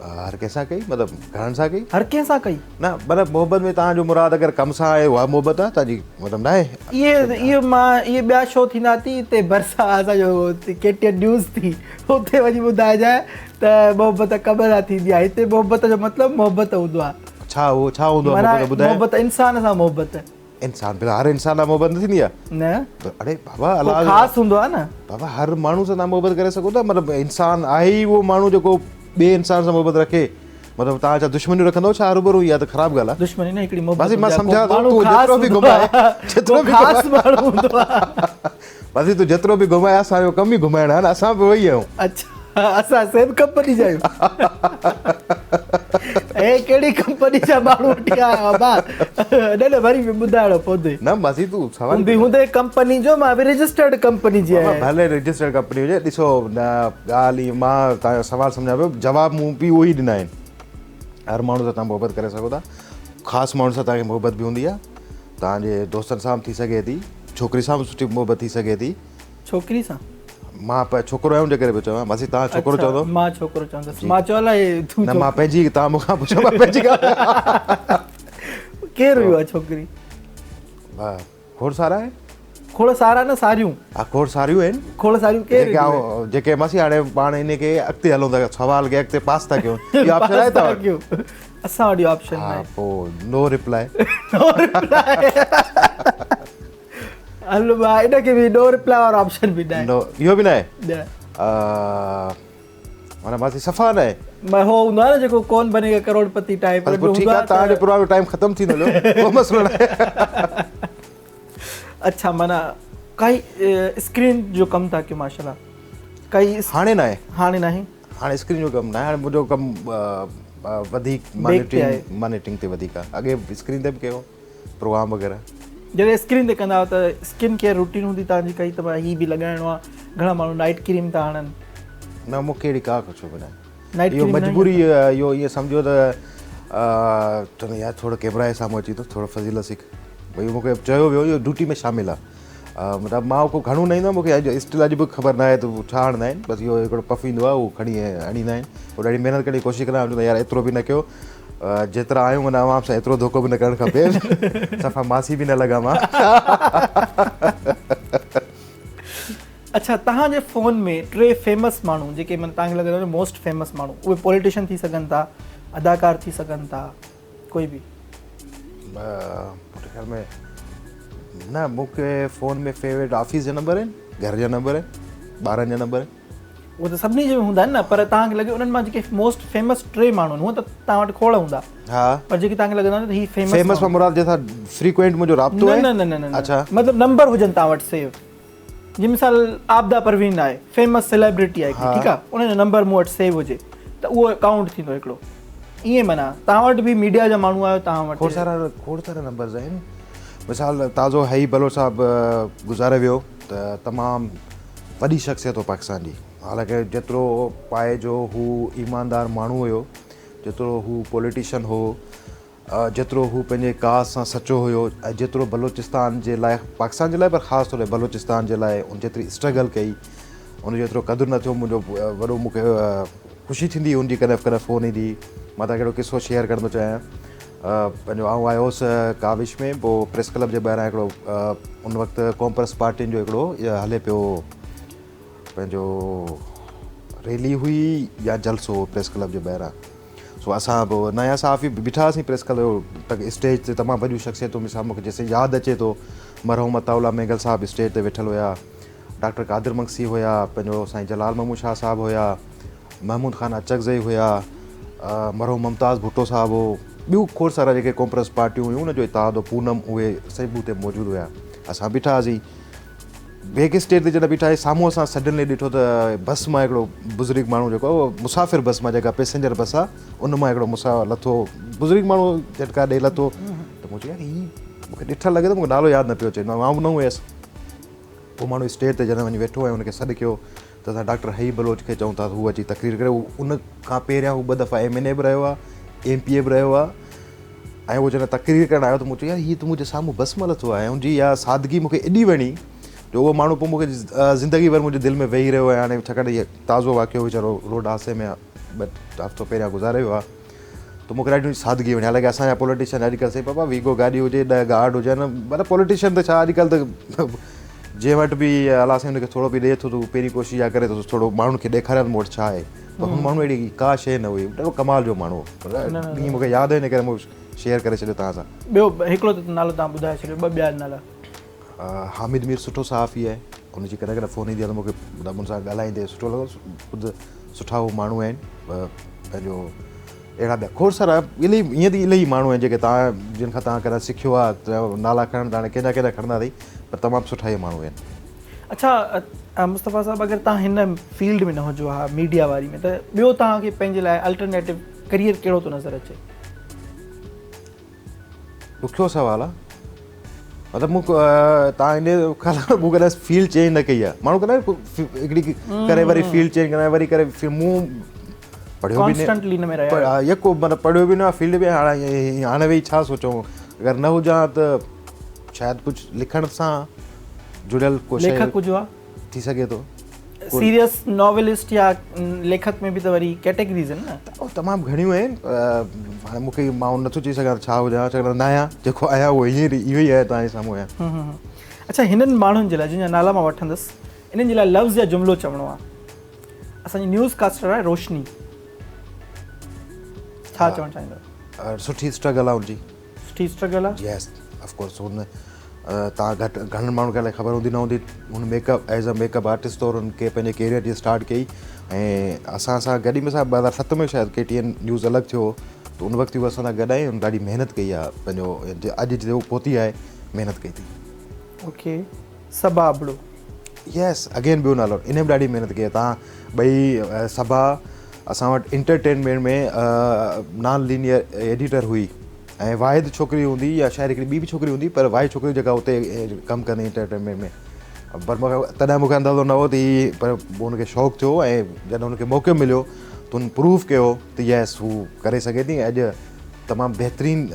هر ڪنهن سان ڪئي مطلب گهڻن سان ڪئي. هر ڪنهن سان ڪئي؟ نه مطلب محبت ۾ توهان جو مراد اگر ڪم سان آهي اها محبت آهي توهان جي مطلب ناهي. اهي اهي مان اهي ٻيا شو ٿيندا ٿي اتي ڀرسان اسان جو ڪي ٽي اين نيوز ٿي اتي وڃي ٻڌائجانء ته محبت ڪم سان ٿيندي آهي هتي محبت جو مطلب محبت هوندو آهي. ڇا اهو ڇا هوندو آهي محبت ٻڌاء. محبت انسان سان محبت. انسان بلا هر انسان سان محبت نه ٿيندي آهي. نه. اڙي بابا الله ڪو خاص هوندو آهي نه. بابا هر ماڻهو سان توهان محبت ڪري سگهو ٿا مطلب انسان آهي ئي اهو ماڻهو جيڪو ٻئي انسان سان محبت رکي مطلب توهان ڇا دشمنيون رکندو ڇا هروڀرو اها ته خراب ڳالهه آهي. دشمني نه هڪڙي محبت بس مان سمجهان ٿو تون جيترو به گهمائي جيترو به خاص ماڻهو هوندو آهي. بس تون جيترو به گهمائي اسان جو ڪم ئي گهمائڻ آهي نه اسان به اهي ئي آهيون. اڇا اسان سيم ڪمپني جا آهيون. اي ڪهڙي ڪمپني جا ماڻهو وٺي آيا آهيو ابا نه نه وري به ٻڌائڻو پوندي. نه ماسي تون سوال هوندي هوندي ڪمپني جو مان به رجسٽرڊ ڪمپني جي آهيان. ڀلي رجسٽرڊ ڪمپني هجي ڏسو نه ڳالهه ائين مان توهان جو سوال سمجهان پيو جواب مون به اهو ئي ڏنا آهن هر ماڻهو سان توهان محبت ڪري سگهو ٿا خاص ماڻهن سان توهان کي محبت به هوندي آهي توهان جي دوستن سان به ٿي سگهي ٿي ڇوڪري سان به سٺي محبت ٿي سگهي ٿي. ڇوڪري سان؟ مان ڇوڪرو آهيان ان جي ڪري پيو چوان ماسي توهان ڇوڪرو چوندو. مان ڇوڪرو چوندس مان چيو الائي تون نه مان پنهنجي توهان مون کان پڇو مان پنهنجي ڳالهه ڪير هئي اها ڇوڪري؟ کوڙ سارا آهن. کوڙ سارا نه ساريون. ها کوڙ ساريون آهن. کوڙ ساريون ڪير جيڪي جيڪي ماسي هاڻي پاڻ ان کي اڳتي هلون ٿا سوال کي اڳتي پاس ٿا ڪيون اهو آپشن آهي توهان وٽ؟ اسان وٽ اهو آپشن ناهي. ها پوء نو رپلائي. نو رپلائي. هل ڀاء ان کي به نو رپلائي وارو آپشن به ناهي. نو اهو به ناهي؟ نه. معنيٰ ماسي صفا ناهي. معنيٰ هو هوندو آهي نه جيڪو ڪون بنيگا ڪروڙپتي ٽائيپ بس پوء ٺيڪ آهي توهان جو پروگرام جو ٽائيم ختم ٿيندو هليو ڪو مسئلو ناهي. اڇا معنيٰ ڪائي اسڪرين جو ڪم ٿا ڪيو ماشاءالله ڪائي هاڻي ناهي. هاڻي ناهي. هاڻي اسڪرين جو ڪم ناهي هاڻي منهنجو ڪم وڌيڪ مانيٽرنگ مانيٽرنگ تي وڌيڪ آهي اڳي اسڪرين تي به ڪيو پروگرام وغيره. جڏهن اسڪرين تي ڪندا آهيو ته اسڪن ڪيئر روٽين هوندي توهان جي ڪائي ته ڀائي هي به لڳائڻو آهي گهڻا ماڻهو نائيٽ ڪريم ٿا هڻن. نه مون کي اهڙي ڪا ڪجهه به ناهي. اهو مجبوري اهو ائين سمجهو ته چوندا يار ٿورو ڪيمرا جي سامهون اچي ته ٿورو فضيلت سک ڀئي مون کي چيو ويو اهو ڊيوٽي ۾ شامل آهي مطلب مان ڪو گهڻو نه ايندو آهي مون کي اڄ اسٽل اڄ به خبر نه آهي ته هو ڇا هڻندا آهن بس اهو هڪڙو پف ايندو آهي اهو کڻي هڻيندا آهن پوء ڏاڍي محنت ڪرڻ جي ڪوشش ڪندا آهيون چوندا يار ايترو به نه ڪيو جيترا آهيون معنيٰ عوام سان ايترو ڌوڪو به نه ڪرڻ کپي صفا ماسي به نه لڳان مان. اڇا توهان جي فون ۾ ٽي فيمس ماڻهو جيڪي معنيٰ توهان کي لڳندو آهي موسٽ فيمس ماڻهو اهي پوليٽيشن ٿي سگهن ٿا اداڪار ٿي سگهن ٿا ڪوئي به. منهنجي خيال ۾ نه مون کي فون ۾ فيوريٽ آفيس جا نمبر آهن گهر جا نمبر آهن ٻارن جا نمبر آهن. اهي ته سڀني جي ۾ هوندا آهن نه پر توهان کي لڳي انهن مان جيڪي موسٽ فيمس ٽي ماڻهو آهن هونء ته توهان وٽ کوڙ هوندا ها پر جيڪي توهان کي لڳندا آهن ته هي فيمس فيمس مان مراد جنهن سان فريڪوئنٽ منهنجو رابطو آهي نه نه نه نه اڇا مطلب نمبر هجن توهان وٽ سيو جي مثال عابده پروين آهي فيمس سيليبرٽي آهي ٺيڪ آهي ان جو نمبر مون وٽ سيو هجي ته اهو اڪائونٽ ٿيندو هڪڙو ائين معنيٰ توهان وٽ به ميڊيا جا ماڻهو آهيو توهان وٽ کوڙ سارا کوڙ سارا نمبرز آهن مثال تازو حئي بلوچ صاحب گذاري ويو ته تمام وڏي شخصيت هو پاڪستان جي حالانڪه جيترو پائي جو هو ايماندار ماڻهو هيو، جيترو هو پوليٽيشن هو، جيترو هو پنهنجي ڪاز سان سچو هيو ۽ جيترو بلوچستان جي لاء پاڪستان جي لاء پر خاص طور تي بلوچستان جي لاء ان جيتري اسٽرگل ڪئي ان جو ايترو قدر نه ٿيو. منهنجو وڏو مون کي خوشي ٿيندي هن جي ڪڏهن ڪڏهن فون ايندي. مان توهان کي هڪڙو قصو شيئر ڪرڻ ٿو چاهيان. پنهنجو آئون آيو هوس ڪاوش ۾ پوء پريس ڪلب جي ٻاهران هڪڙو ان وقت قومپرست پارٽين جو هڪڙو هلي پيو پنهنجو ريلي هئي يا جلسو هو پريس ڪلب جي ٻاهران. سو اسان به نيا صحافي به بيٺا هئاسين پريس ڪلب تڪ اسٽيج تي تمام وڏيون شخصيتون مثال مونکي جيسين ياد اچي ٿو مرحوم عطاء الله مينگل صاحب اسٽيج تي ويٺل هيا، ڊاڪٽر قادر مگسي هيا، پنهنجو سائين جلال محمود شاهه صاحب هيا، محمود خان اچڪزئي هيا، مرحوم ممتاز ڀٽو صاحب هو، ٻيون کوڙ سارا جيڪي قومپرست پارٽيون هيون ان جو اتحاد هو پونم اهي سڀ اتي موجود هيا. اسان بيٺا هئاسين بيڪ اسٽيج تي جڏهن بيٺا هئاسين سامهون اسان سڊنلي ڏٺو ته بس مان هڪڙو بزرگ ماڻهو جيڪو آهي اهو مسافر بس مان جيڪا پيسنجر بس آهي ان مان هڪڙو مسافر لٿو، بزرگ ماڻهو جهٽڪا ڏئي لٿو ته مون چيو يار هي مون کي ڏٺل لڳي ٿو مون کي نالو ياد نه پيو اچي مان به نئون هيس. اهو ماڻهو اسٽيج تي جڏهن وڃي ويٺو ۽ ان کي سڏ ڪيو ته اسان ڊاڪٽر حئي بلوچ کي چئون ٿا ته هو اچي تقرير ڪري. هو ان کان پهريان هو ٻه دفعا ايم اين اي به رهيو آهي، ايم پي اي به رهيو آهي ۽ هو جڏهن تقرير ڪرڻ آيو ته مون چيو يار هي ته منهنجي سامهون بس مان لٿو آهي ۽ ان جي اها سادگي مون کي ايڏي وڻي جو اهو ماڻهو پوء مون کي زندگي ڀر منهنجي دل ۾ ويهي رهيو ۽ هاڻي ڇاڪاڻ ته هي تازو واقعو ويچارو روڊ حادثي ۾ ٻه هفتو پهريان گذاري ويو آهي ته مون کي ڏاڍي سادگي وڻي. حالانڪه اسان جا پوليٽيشن اڄڪلهه سائين بابا ويگو گاڏي هجي 10 گارڊ هجن مطلب پوليٽيشن ته ڇا اڄڪلهه ته جنهن وٽ به الله سائين هن کي ٿورو به ڏئي ٿو ته هو پهرين ڪوشش اها ڪري ٿو ٿورو ماڻهن کي ڏيکاريان ته مون وٽ ڇا آهي پر هن ماڻهو اهڙي ڪا شيء نه هئي ڏاڍو ڪمال جو ماڻهو هو. ائين مون کي ياد آهي ان ڪري مون شيئر ڪري ڇڏيو توهان سان. ٻيو هڪڙو ته نالو توهان ٻڌائي ڇڏيو ٻه ٻيا نالا. حامد مير سٺو صحافي آهي ان جي ڪڏهن ڪڏهن فون ايندي آهي ته مون کي ان سان ڳالهائيندي سٺو لڳندو خود سٺا هو ماڻهو آهن پنهنجو اهڙا ٻيا کوڙ سارا الائي ائين ته الائي ماڻهو آهن جيڪي توهان جن کان توهان ڪڏهن سکيو آهي ته نالا کڻڻ ته هاڻي ڪنهن جا ڪنهن جا کڻنداسين پر تمام سٺا اهي ماڻهو آهن. اڇا مصطفيٰ صاحب اگر توهان هن فيلڊ ۾ نه هجو ها ميڊيا واري ۾ ته ٻيو توهان کي پنهنجي لاء الٽرنيٽو ڪريئر ڪهڙو ٿو نظر اچي؟ ڏکيو سوال آ مطلب مون تان ان خيال مون ڪڏهن فيلڊ چينج نه ڪئي آ ماڻهو ڪڏهن هڪڙي ڪري وري فيلڊ چينج ڪندا وري ڪري مون پڙهيو به ڪانسٽنٽلي ان ۾ رهيا يڪو مطلب پڙهيو به نه فيلڊ به هاڻي هاڻي ويهي ڇا سوچون اگر نه هجان ته شايد ڪجهه لکڻ سان جڙيل ڪو شيء ليکڪ هجو ها ٿي سگهي ٿو. سيريس ناولسٽ يا ليکڪ ۾ به ته وري ڪيٽيگريز آهن نه. اهو تمام گهڻيون آهن هاڻي مون کي مان نٿو چئي سگهان ته ڇا هجان ڇاڪاڻ ته نه آهيان جيڪو آهيان اهو هينئر اهو ئي آهي توهان جي سامهون آهيان. اڇا هنن ماڻهن جي لاء جن جا نالا مان وٺندس انهن جي لاء لفظ يا جملو چوڻو آهي. اسان جي نيوز ڪاسٽر آهي روشني ڇا چوڻ چاهيندو؟ سٺي اسٽرگل آهي ان جي. سٺي اسٽرگل آ. يس آف ڪورس هن تان گهٽ گهڻن ماڻهن کي الائي خبر هوندي نه هوندي هن makeup as a makeup artist طور هن کي پنهنجي ڪيريئر جي اسٽارٽ ڪئي ۽ اسان سان گڏ ئي مثال 2007 ۾ شايد ڪي ٽي اين نيوز الڳ ٿيو هو ته ان وقت هو اسان سان گڏ آئي هن ڏاڍي محنت ڪئي آ پنهنجو اڄ جتي هو پهتي آهي محنت ڪئي اٿئي. اوڪي صبا ابڙو. يس اگين ٻيو نالو ان به ڏاڍي محنت ڪئي آ تان ٻئي صبا اسان وٽ انٽرٽينمينٽ ۾ نان لينيئر ايڊيٽر هئي ۽ واحد ڇوڪري هوندي يا شايد هڪڙي ٻي به ڇوڪري هوندي پر واحد ڇوڪري جيڪا اتي ڪم ڪندي انٽرٽينمينٽ ۾ پر مون کي تڏهن مون کي اندازو نه هو ته هي پر هن کي شوق ٿيو ۽ جڏهن هن کي موقعو مليو ته هن پروف ڪيو ته يس هو ڪري سگهي ٿي ۽ اڄ تمام بهترين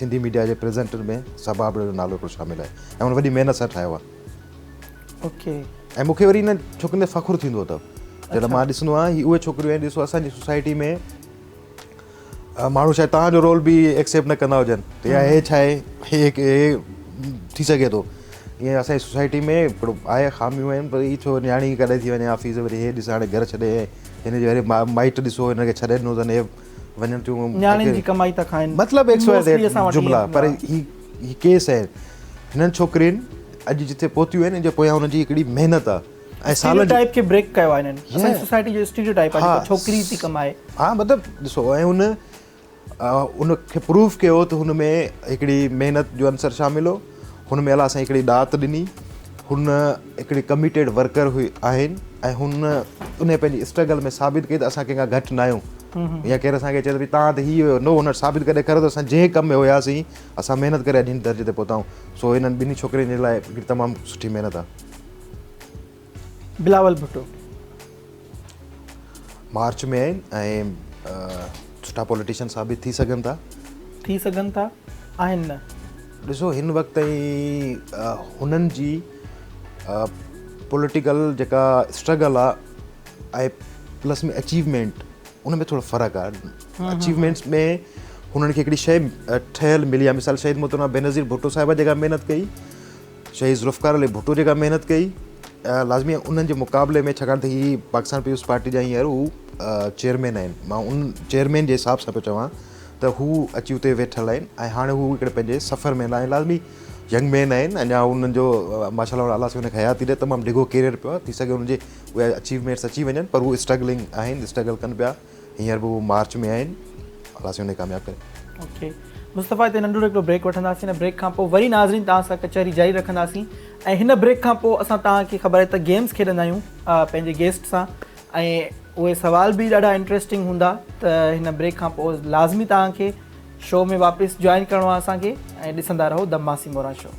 سنڌي ميڊيا جي پريزنٽر ۾ صبا ابڙو جو نالو هڪڙو شامل آهي ۽ هن وڏي محنت سان ٺاهيو آهي. اوڪي. ۽ مون کي وري انهن ڇوڪرين تي فخر ٿيندو اٿو جڏهن مان ڏسندو آهيان هي اهي ڇوڪريون آهن ڏسو اسان جي سوسائٽي ۾ ماڻهو شايد توهان جو رول به ايڪسيپٽ نه ڪندا هجن ته يا هي ڇا آهي هي هي ٿي سگهي ٿو ائين اسان جي سوسائٽي ۾ هڪڙو آهي خاميون آهن پر هي ڇو نياڻي ڪڏهن ٿي وڃي آفيس وري هي ڏس هاڻي گهر ڇڏي هن جي وري مائٽ ڏسو هن کي ڇڏي ڏنو اٿن هي وڃن ٿيون نياڻين جي ڪمائي ٿا کائن مطلب ايڪس وائي زيڊ جملا پر هي هي ڪيس آهي هنن ڇوڪرين اڄ جتي پهتيون آهن ان جي پويان هنن جي هڪڙي محنت آهي ۽ سالن ٽائپ کي بريڪ ڪيو آهي هنن اسان جي سوسائٽي جو اسٽيريو ٽائپ آهي جيڪو ڇوڪري ٿي ڪمائي. ها مطلب ڏسو ۽ هن ان کي پروف ڪيو ته هن ۾ هڪڙي محنت جو عنصر شامل هو هن ۾ الله سائين هڪڙي ڏات ڏني هن هڪڙي ڪميٽيڊ ورڪر هئي آهن ۽ هن ان پنهنجي اسٽرگل ۾ ثابت ڪئي ته اسان ڪنهن کان گهٽ نه آهيون يا ڪير اسان کي چئي ته ڀئي توهان ته هي هيو نو هن ثابت ڪري ڏيکاريو ته اسان جنهن ڪم ۾ هياسين اسان محنت ڪري اڄ هن درجي تي پهتا آهيون سو هنن ٻنهي ڇوڪرين جي لاء هڪڙي تمام سٺي محنت آهي. بلاول ڀٽو. مارچ ۾ آهن ۽ سٺا پوليٽيشن ثابت ٿي سگهن ٿا. ٿي سگهن ٿا آهن نه. ڏسو هن وقت تائين هنن جي پوليٽيڪل جيڪا اسٽرگل آ ۽ پلس ۾ اچيومينٽ ان ۾ ٿورو فرق آ. اچيومينٽس ۾ هنن کي هڪڙي شيء ٺهيل ملي آ. مثال شهيد محترمه بينظير ڀٽو صاحبه جيڪا محنت ڪئي، شهيد ذوالفقار علي ڀٽو جيڪا محنت ڪئي، لازمي انهن جي مقابلي ۾ ڇاڪاڻ ته هي پاڪستان پيپلز پارٽي جا هينئر هو چيئرمين آهن، مان ان چيئرمين جي حساب سان پيو چوان ته هو اچي اتي ويٺل آهن ۽ هاڻي هو هڪڙي پنهنجي سفر ۾ آهن. لازمي ينگ مين آهن اڃا انهن جو ماشاء الله الله سائين انهن کي حياتي ڏي تمام ڊگهو ڪيريئر پيو آهي، ٿي سگهي انهن جي اهي اچيومينٽس اچي وڃن پر هو اسٽرگلنگ آهن، اسٽرگل ڪن پيا، هينئر به هو مارچ ۾ آهن، الله سائين انهن کي ڪامياب ڪري. اوڪي مصطفيٰ هتي ننڍڙو هڪڙو بريڪ وٺنداسين ان بريڪ کان پوء وري ناظرين توهان سان ڪچهري جاري رکنداسين ۽ هن بريڪ کان پوء اسان توهان کي خبر آهي ته گيمز کيڏندا آهيون پنهنجي گيسٽ سان ۽ اهي سوال به ڏاڍا انٽريسٽنگ هوندا ته هن بريڪ کان پوء لازمي توهان کي شو ۾ واپس جوائن ڪرڻو آهي اسان کي ۽ ڏسندا رهو the Masi Moran show.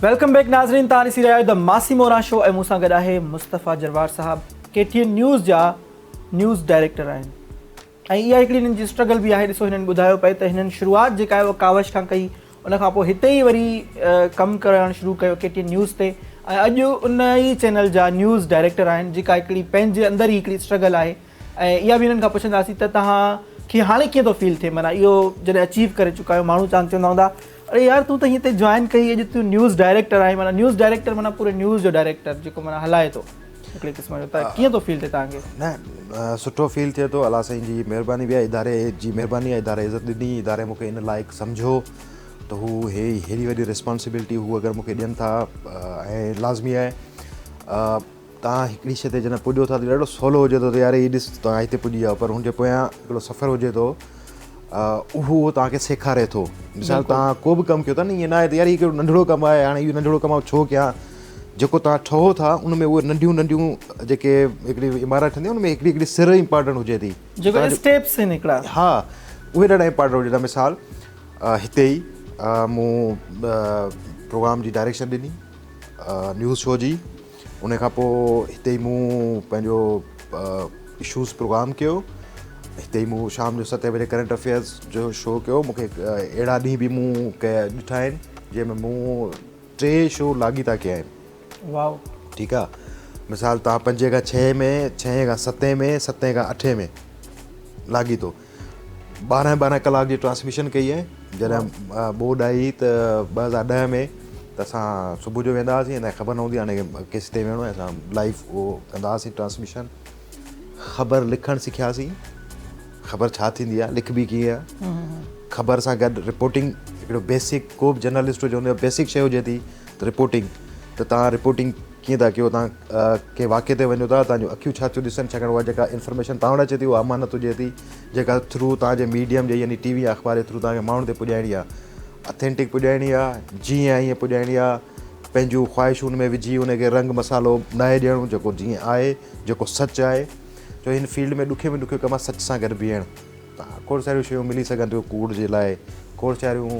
Welcome back ناظرين توهان ڏسي رهيا آهيو د ماسي موران شو ۽ مون سان گڏ آهي مصطفيٰ جروار صاحب ڪي ٽي اين نيوز جا نيوز ڊائريڪٽر آهن ۽ اها هڪڙي هنن جي اسٽرگل به آهي ڏسو هنن ٻڌايو پئي ته هنن شروعات جيڪا آهي اها ڪاوش کان ڪئي ان کان پوء هتي ئي وري ڪم ڪرڻ شروع ڪيو ڪي ٽي اين نيوز تي ۽ اڄ ان ئي چينل جا نيوز ڊائريڪٽر آهن جيڪا هڪڙي پنهنجي اندر ئي هڪڙي اسٽرگل آهي ۽ اها به هنن کان پڇنداسين ته توهان کي هاڻي ڪيئن ٿو فيل ٿئي معنيٰ اهو جڏهن اچيو ڪري چڪا آهيو ماڻهو چاهن چوندا هوندا اڙي يار تون ته هتي جوائن ڪئي اڄ تون نيوز ڊائريڪٽر آهين معنيٰ نيوز ڊائريڪٽر معنيٰ پوري نيوز جو ڊائريڪٽر جيڪو معنيٰ هلائي ٿو هڪڙي قسم جو ته ڪيئن ٿو فيل ٿئي توهان کي؟ نه سٺو فيل ٿئي ٿو الله سائين جي مهرباني به آهي اداري جي مهرباني آهي اداري عزت ڏني اداري مون کي ان لائق سمجهيو ته هو هي هيڏي وڏي ريسپانسبلٽي هو اگر مون کي ڏين ٿا ۽ لازمي آهي توهان هڪڙي شيء تي جڏهن پڄو ٿا ته ڏاڍو سولو هجي ٿو ته يار هي ڏس توهان هتي پڄي ويا پر هن جي پويان هڪڙو سفر هجي ٿو اهو توهان کي سيکاري ٿو مثال توهان ڪو به ڪم ڪيو ٿا نه ائين نه آهي ته يار هي ڪهڙو ننڍڙو ڪم آهي هاڻي اهو ننڍڙو ڪم آئون ڇو ڪيان جيڪو توهان ٺهو ٿا ان ۾ اهي ننڍيون ننڍيون جيڪي هڪڙي عمارت ٺهندي آهي ان ۾ هڪڙي هڪڙي سر امپارٽنٽ هجي ٿي جيڪو اسٽيپس آهن هڪڙا ها اهي ڏاڍا امپارٽنٽ هجن ٿا مثال هتي ئي مون پروگرام جي ڊائريڪشن ڏني نيوز شو جي ان کان پوء هتي ئي مون پنهنجو اشوز پروگرام ڪيو هتي ئي مون شام جو ستين بجي ڪرنٽ افيئرس جو شو ڪيو مون کي اهڙا ڏينهن به مون ڪيا ڏٺا آهن جنهن ۾ مون ٽي شو لاڳيتا ڪيا آهن واو ٺيڪ آ مثال تان پنجين کان ڇهين ۾ ڇهين کان ستين ۾ ستين کان اٺين ۾ لاڳيتو ٻارهن ٻارهن ڪلاڪ جي ٽرانسميشن ڪئي آهي جڏهن ٻوڏ آئي ته 2010 ۾ ته اسان صبح جو ويندا هئاسين ۽ خبر نه هوندي هاڻي ڪيسي تائين ويهڻو آهي اسان لائيو اهو ڪندا هئاسين ٽرانسميشن خبر لکڻ سکياسين خبر ڇا ٿيندي آهي لکبي ڪيئن آهي خبر سان گڏ رپورٽنگ هڪڙو بيسڪ ڪو به جرنلسٽ هجي ان جو بيسڪ شيء هجي ٿي ته رپورٽنگ ته تان رپورٽنگ ڪيئن ٿا ڪيو تان ڪنهن واقعي تي وڃو ٿا تان جون اکيون ڇا ٿيون ڏسن ڇاڪاڻ اها جيڪا انفارميشن تان وٽ اچي ٿي اها امانت هجي ٿي جيڪا ٿرو تان جي ميڊيم جي يعني ٽي وي يا اخبار جي ٿرو تان کي ماڻهن تي پڄائڻي آهي اٿينٽڪ پڄائڻي آهي جيئن آهي ائين پڄائڻي آهي پنهنجون خواهشون ان ۾ وجهي ان کي رنگ مسالو ناهي ڏيڻو جيڪو جيئن آهي جيڪو سچ آهي ڇو هن فيلڊ ۾ ڏکي ۾ ڏکيو ڪم آهي سچ سان گڏ بيهڻ تان کوڙ ساريون شيون ملي سگهن ٿيون ڪوڙ جي لاء کوڙ ساريون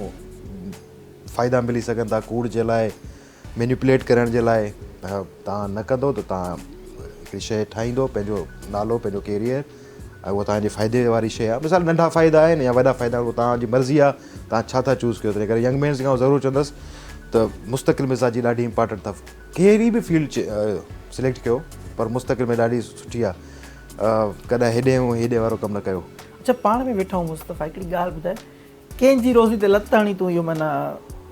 فائدا ملي سگهن ٿا ڪوڙ جي لاء مينيپوليٽ ڪرڻ جي لاء توهان نه ڪندو ته توهان هڪڙي شيء ٺاهيندو پنهنجو نالو پنهنجو ڪيريئر ۽ اها توهان جي فائدي واري شيء آهي مثال ننڍا فائدا آهن يا وڏا فائدا آهن اهو توهان جي مرضي آهي توهان ڇا ٿا چوز ڪيو تنهن ڪري ينگ مينز کي آئون ضرور چوندس ته مستقل مزاجي ڏاڍي امپارٽنٽ اٿو ڪهڙي به فيلڊ سليڪٽ ڪيو پر مستقل ۾ ڏاڍي سٺي آهي ڪڏهن هيڏي ۽ هيڏي وارو ڪم نه ڪيو. اڇا پاڻ ۾ ويٺا آهيون مصطفيٰ هڪڙي ڳالهه ٻڌاء ڪنهن جي روزي تي لت هڻي تون اهو معنيٰ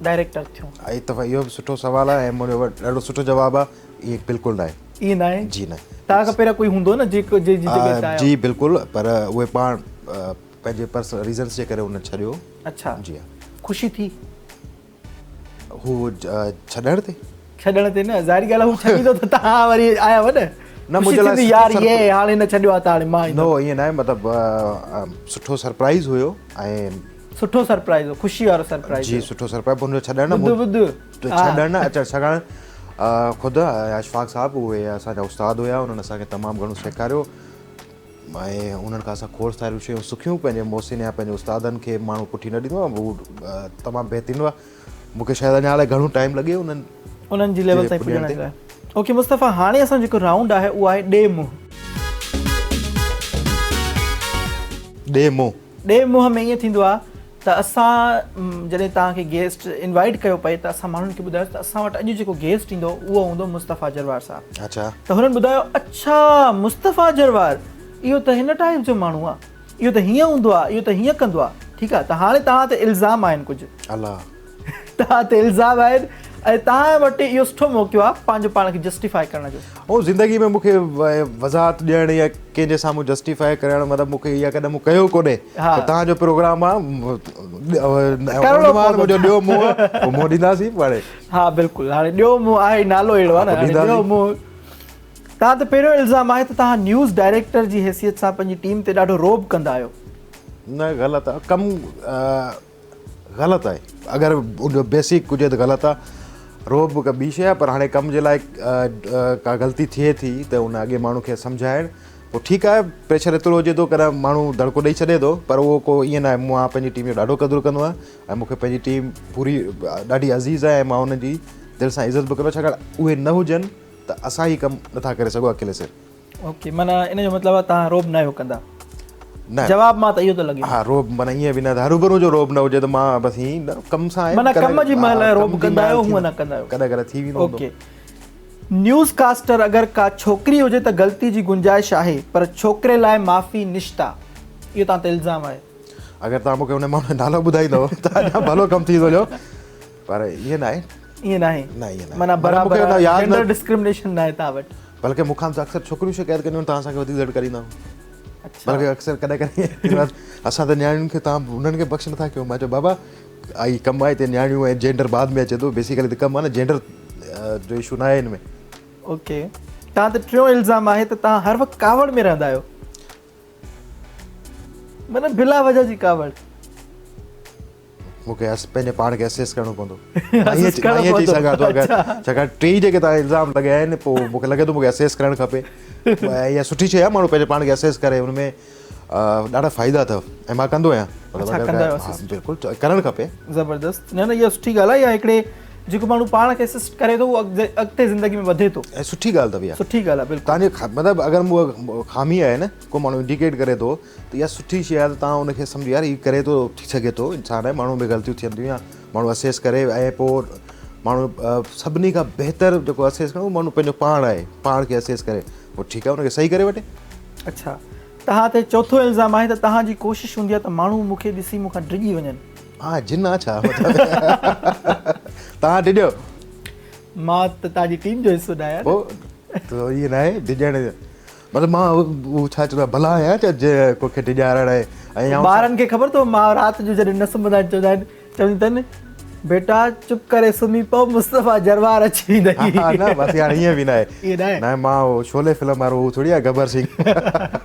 ڊائريڪٽر ٿيو؟ اتفاق اهو به سٺو سوال آهي ۽ منهنجو وٽ ڏاڍو سٺو جواب آهي ائين بلڪل ناهي. ائين ناهي؟ جي نه. توهان کان پهريان ڪوئي هوندو نه جيڪو جنهن جي جڳهه تي آيو. جي بلڪل پر اهي پاڻ پنهنجي پرسنل ريزنس جي ڪري انهن ڇڏيو. اڇا. جي ها. خوشي ٿي؟ هو ڇڏڻ تي؟ ڇڏڻ تي نه ظاهري ڳالهه هو ڇڏيندو ته توهان وري آيا هئا نه. نه منهنجي لاء يار هي هاڻي نه ڇڏيو آ ته هاڻي مان ايندم. نو ائين ناهي مطلب سٺو سرپرائز هيو ۽ سٺو سرپرائز هو خوشي وارو سرپرائز جي سٺو سرپرائز هن جو ڇڏڻ نه ٻڌ ٻڌ ڇڏڻ نه اچڻ ڇاڪاڻ خود ۽ اشفاق صاحب اهي اسان جا استاد هيا انهن اسان کي تمام گهڻو سيکاريو ۽ انهن کان اسان کوڙ ساريون شيون سکيون پنهنجي محسن يا پنهنجي استادن کي ماڻهو پٺي نه ڏيندو آهي هو تمام بهترين هئا مون کي شايد اڃا الائي گهڻو ٽائيم لڳي انهن انهن جي ليول تائين پڄڻ جي لاء. اوڪي مصطفيٰ هاڻي اسان جو جيڪو رائونڊ آهي اهو آهي ڏي منهن. ڏي منهن. ڏي منهن ۾ ائين ٿيندو آهي ته اسان جڏهن توهان کي گيسٽ انوائيٽ ڪيو پئي ته اسان ماڻهن کي ٻڌايو ته اسان وٽ اڄ جيڪو گيسٽ ايندو اهو هوندو مصطفيٰ جروار صاحب. اڇا. ته هنن ٻڌايو اڇا مصطفيٰ جروار اهو ته هن ٽائيپ جو ماڻهو آهي اهو ته هيئن هوندو آهي اهو ته هيئن ڪندو آهي ٺيڪ آهي ته هاڻي توهان تي الزام آهن ڪجهه. الله. توهان تي الزام آهن ۽ توهان وٽ اهو سٺو موقعو آهي پنهنجو پاڻ کي جسٽيفائي ڪرڻ جو. هو زندگي ۾ مون کي وضاحت ڏيڻ يا ڪنهن جي سامهون جسٽيفائي ڪرڻ مطلب مون کي اها ڪڏهن مون ڪيو ڪونهي پر توهان جو پروگرام آهي عنوان منهنجو ڏيو منهن پوء منهن ڏينداسين پاڻ. ها بلڪل هاڻي ڏيو منهن آهي نالو اهڙو آهي نه هاڻي ڏيو منهن. توهان تي پهريون الزام آهي ته توهان نيوز ڊائريڪٽر جي حيثيت سان پنهنجي ٽيم تي ڏاڍو رعب ڪندا آهيو. نه غلط آهي ڪم غلط آهي اگر ان جو بيسڪ هجي ته غلط آهي رعب هڪ ٻي شيء آهي پر هاڻي ڪم جي لاء ڪا غلطي ٿئي ٿي ته ان اڳي ماڻهو کي سمجهائڻ پوء ٺيڪ آهي پريشر ايترو هجي ٿو ڪڏهن ماڻهو دڙڪو ڏئي ڇڏي ٿو پر اهو ڪو ائين ناهي مان پنهنجي ٽيم جو ڏاڍو قدر ڪندو آهيان ۽ مون کي پنهنجي ٽيم پوري ڏاڍي عزيز آهي ۽ مان انهن جي دل سان عزت به ڪندو آهيان ڇاڪاڻ اهي نه هجن ته اسان هي ڪم نٿا ڪري سگهون اڪيلي سر. اوڪي معنيٰ ان جو مطلب آهي توهان روب ناهيو ڪندا. نه جواب مان ته اهو ٿو لڳي. ها روب معنيٰ ائين به نه ته هروڀرو جو روب نه هجي ته مان بس هين نه ڪم سان آهي. معنيٰ ڪم جي مهل روب ڪندا آهيو هونء نه ڪندا آهيو. ڪڏهن ڪڏهن ٿي ويندو هوندو. اوڪي نيوز ڪاسٽر اگر ڪا ڇوڪري هجي ته غلطي جي گنجائش آهي پر ڇوڪري لاء معافي نشتا اهو توهان تي الزام آهي. اگر توهان مون کي ان ماڻهو جو نالو ٻڌائيندو ته اڃا ڀلو ڪم ٿي ٿو وڃو پر ائين ناهي. ائين ناهي. نه ائين ناهي. معنيٰ برابر جينڊر ڊسڪرمنيشن ناهي توهان وٽ. بلڪه مون کان ته اڪثر ڇوڪريون شڪايت ڪنديون آهن توهان اسان کي وڌيڪ دڙڪا ڏيندا آهيو. بلڪه اڪثر ڪڏهن ڪڏهن اسان ته نياڻين کي توهان انهن کي بخش نٿا ڪيو. مان چيو بابا آئي ڪم آهي هتي نياڻيون ۽ جينڊر بعد ۾ اچي ٿو بيسيڪلي ته ڪم آهي نه جينڊر جو اشو ناهي هن ۾. اوڪي توهان تي ٽيون الزام آهي ته توهان هر وقت ڪاوڙ ۾ رهندا آهيو. معنيٰ بلا وجه جي ڪاوڙ. مون کي پنهنجي پاڻ کي اسيس ڪرڻو پوندو. مان ائين چئي سگهان ٿو اگر ڇاڪاڻ ٽيئي جيڪي توهان الزام لڳايا آهن پوء مون کي لڳي ٿو مون کي اسيس ڪرڻ کپي. اها سٺي شيء آهي ماڻهو پنهنجي پاڻ کي اسيس ڪري ان ۾ ڏاڍا فائدا اٿو ۽ مان ڪندو آهيان. بلڪل ڪرڻ کپي. زبردست نه نه اها سٺي ڳالهه آهي اها هڪڙي جيڪو ماڻهو پاڻ کي اسسٽ ڪري ٿو اهو اڳتي زندگي ۾ وڌي ٿو. ۽ سٺي ڳالهه اٿو اها. سٺي ڳالهه آهي بلڪل. توهان جي مطلب اگر مون خامي آهي نه ڪو ماڻهو انڊيڪيٽ ڪري ٿو ته اها سٺي شيء آهي ته توهان ان کي سمجهو يار هي ڪري ٿو ٿي سگهي ٿو انسان آهي ماڻهو ۾ غلطيون ٿين ٿيون يا ماڻهو اسيس ڪري ۽ پوء ماڻهو سڀني کان بهتر جيڪو اسيس ڪرڻو ماڻهو پنهنجو پاڻ آهي پاڻ کي اسيس ڪري پوء ٺيڪ آهي ان کي صحيح ڪري وٺي. اڇا توهان تي چوٿون الزام آهي ته توهان جي ڪوشش هوندي آهي ته ماڻهو مون کي ڏسي مون کان ڊڄي وڃن. ها جن آ ڇا مطلب توهان ڊڄو. مان ته توهان جي ٽيم جو حصو نه آهيان نه. پوء ته ائين ناهي ڊڄڻ مطلب مان هو ڇا چوندو آهي ڀلا آهيان ڇا جي ڪو کي ڊيڄارڻ ۽ آئون ٻارن کي خبر اٿو مان رات جو جڏهن نه سمهندا آهن چوندا آهن چونديون اٿن بيٽا چپ ڪري سمهي پئو مصطفيٰ جروار اچي ويندئي. ها نه بس هاڻي ائين به ناهي ائين ناهي نه مان هو شعلي فلم وارو هو ٿوري آهي گبر سنگهه.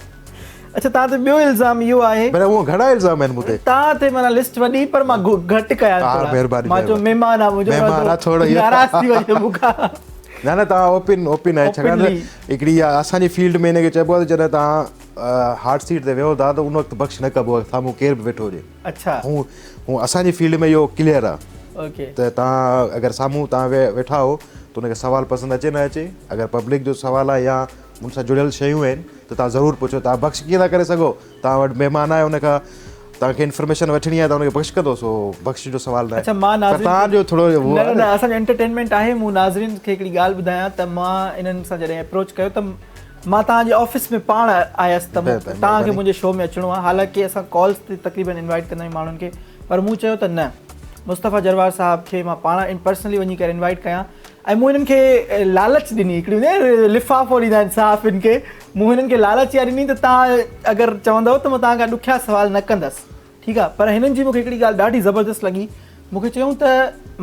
اڇا توهان تي ٻيو الزام اهو آهي. پر هونء گهڻا الزام آهن مون تي. توهان تي معنيٰ لسٽ وڏي پر مان گهٽ ڪيا آهن ٿورا. ها مهرباني مان چيو مهمان آهي منهنجو مهمان آهي ٿورو ناراض ٿي وڃي مون کان. نه نه توهان اوپن اوپن آهي ڇاڪاڻ ته هڪڙي اها اسان جي فيلڊ ۾ ان کي چئبو آهي ته جڏهن توهان هاٽ سيٽ تي ويهو ٿا ته ان وقت بخش نه ڪبو آهي سامهون ڪير به ويٺو هجي. اڇا. هو هو اسان جي فيلڊ ۾ اهو ڪليئر آهي. اوڪي. ته توهان اگر سامهون توهان ويٺا آهو ته ان کي سوال پسند اچي نه اچي اگر پبلڪ جو سوال آهي يا ان سان جڙيل شيون آهن ته توهان ضرور پڇو توهان بخش ڪيئن ٿا ڪري سگهو توهان وٽ مهمان آهي ان کان توهان کي انفارميشن وٺڻي آهي ته ان کي بخش ڪندو سو بخش جو سوال نه اڇا مان ناظرين توهان جو ٿورو هو نه نه اسان جو انٽرٽينمينٽ آهي مون ناظرين کي هڪڙي ڳالهه ٻڌايان ته مان انهن سان جڏهن اپروچ ڪيو ته مان توهان جي آفيس ۾ پاڻ آيس ته توهان کي منهنجي شو ۾ اچڻو آهي حالانڪه اسان ڪالز تي تقريبن انوائٽ ڪندا آهيون ماڻهن کي پر مون چيو ته نه مصطفيٰ جروار صاحب کي مان پاڻ پرسنلي وڃي ڪري انوائٽ ڪيان ۽ مون هنن کي لالچ ڏني هڪڙي هوندي آهي لفافو ڏيندا آهن صحافين کي مون هنن کي لالچ اها ڏني ته توهان اگر چوندؤ ته مان توهان کان ڏکيا سوال نه ڪندس ٺيڪ آهي پر هنن جي مون کي هڪڙي ڳالهه ڏاڍي زبردست لڳي مون کي چيائون ته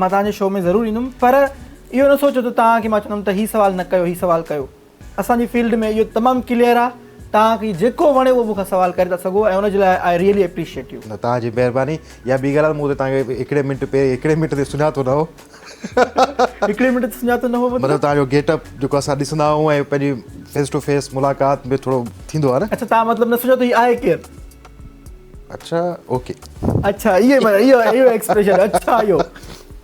مان توهان جي شو ۾ ضرور ايندم پر اهو نه سوچو ته توهان کي مان چوندم ته هي سوال نه ڪيو هي سوال ڪيو اسان جي فيلڊ ۾ اهو تمام ڪليئر آهي. توهان کي جيڪو وڻي اهو مون کان سوال ڪري ٿا سگهو ۽ ان جي لاء I really appreciate you. نه توهان جي مهرباني. اها ٻي ڳالهه آهي ته مون ته توهان کي هڪڙي منٽ پهرين هڪڙي منٽ تي سڃاتو نه هو. هڪڙي منٽ تي سڃاتو نه هو مطلب؟ مطلب توهان جو گيٽ اپ جيڪو اسان ڏسندا آهيون ۽ پنهنجي فيس ٽو فيس ملاقات ۾ ٿورو ٿيندو آهي نه. اڇا توهان مطلب نه سڃاتو هي آهي ڪير؟ اڇا اوڪي. اڇا اهي معنيٰ اهو اهو ايڪسپريشن اڇا اهو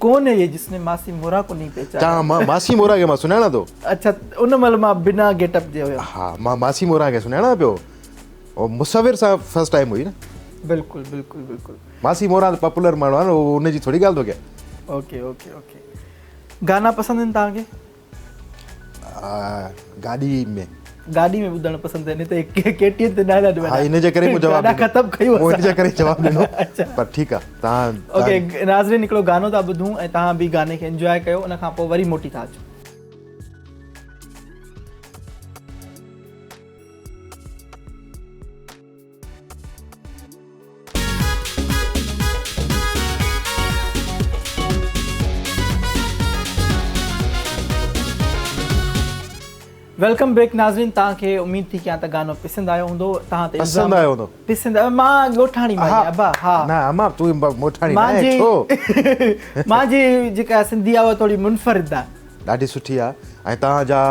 ڪون هي يي جس ني ماسي مورا ڪو نهين پهچانا. توهان مان ماسي مورا کي مان سڃاڻان ٿو. اڇا ان مهل مان بنا گيٽ اپ جي هيم. ها مان ماسي مورا کي سڃاڻان پيو او مصور سان فرسٽ ٽائيم هئي نه. بلڪل بلڪل بلڪل. ماسي مورا ته پاپولر ماڻهو آهي نه ان جي ٿوري ڳالهه ٿو ڪيان. اوڪي اوڪي اوڪي گانا پسند آهن توهان کي؟ گاڏي ۾. گاڏي ۾ ٻڌڻ پسند آهن هتي ڪي ٽي اين تي نه هلن ها ان جي ڪري مون جواب ڏنو ختم ڪيو مون ان جي ڪري جواب ڏنو پر ٺيڪ آ توهان اوڪي ناظرين هڪڙو گانو ٿا ٻڌون ۽ توهان به گاني کي انجواء ڪيو ان کان پوء وري موٽي ٿا اچون. Welcome back ناظرين توهان کي اميد ٿي ڪيان ته گانو پسند آيو هوندو توهان تي پسند آيو هوندو پسند آيو مان ڳوٺاڻي مائي آهيان ابا ها نه اما تون ڳوٺاڻي نه آهين ڇو مان جي جيڪا سنڌي آهي اها ٿوري منفرد آهي ڏاڍي سٺي آهي ۽ توهان جا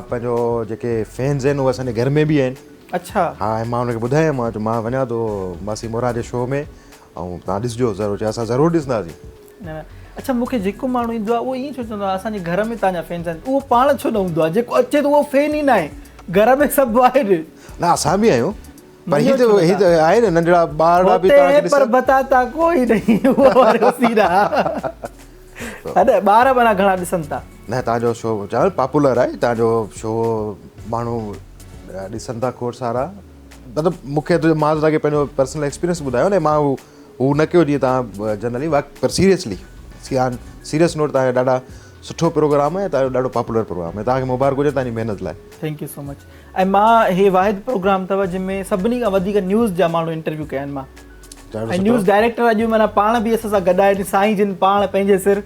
پنهنجو جيڪي فينز آهن اهي اسان جي گهر ۾ به آهن اڇا. ها ۽ مان ان کي ٻڌايم مان چيو مان وڃان ٿو ماسي موران جي شو ۾ ۽ توهان ڏسجو ضرور چيو اسان ضرور ڏسنداسين. نه نه اڇا مون کي جيڪو ماڻهو ايندو آهي اهو ائين ڇو چوندو آهي اسان جي گهر ۾ توهان جا فينز آهن اهو پاڻ ڇو نه هوندو آهي جيڪو اچي ٿو اهو فين ئي ناهي گهر ۾ سڀ آهن. نه اسان به آهيون پر هي ته هي ته آهي نه ننڍڙا ٻارڙا به توهان کي ڏسن. پر بتاتا ڪوئي نهين اهو وارو سين آهي. اڏ ٻار معنيٰ گهڻا ڏسن ٿا. نه توهان جو شو چان پاپولر آهي توهان جو شو ماڻهو ڏسن ٿا کوڙ سارا مطلب مون کي ته مان توهان کي پنهنجو پرسنل ايڪسپيرينس ٻڌايو نه مان هو نه ڪيو جيئن توهان جنرلي واڪ پر سيريسلي سيان سيريس نوٽ توهان جو ڏاڍا سٺو پروگرام آهي توهان جو ڏاڍو پاپولر پروگرام آهي توهان کي مبارڪ هجي توهان جي محنت لاء. Thank you so much ۽ مان هي واحد پروگرام اٿو جنهن ۾ سڀني کان وڌيڪ نيوز جا ماڻهو انٽرويو ڪيا آهن مان. ۽ نيوز ڊائريڪٽر اڄ معنيٰ پاڻ به اسان سان گڏ آهن سائين جن پاڻ پنهنجي سر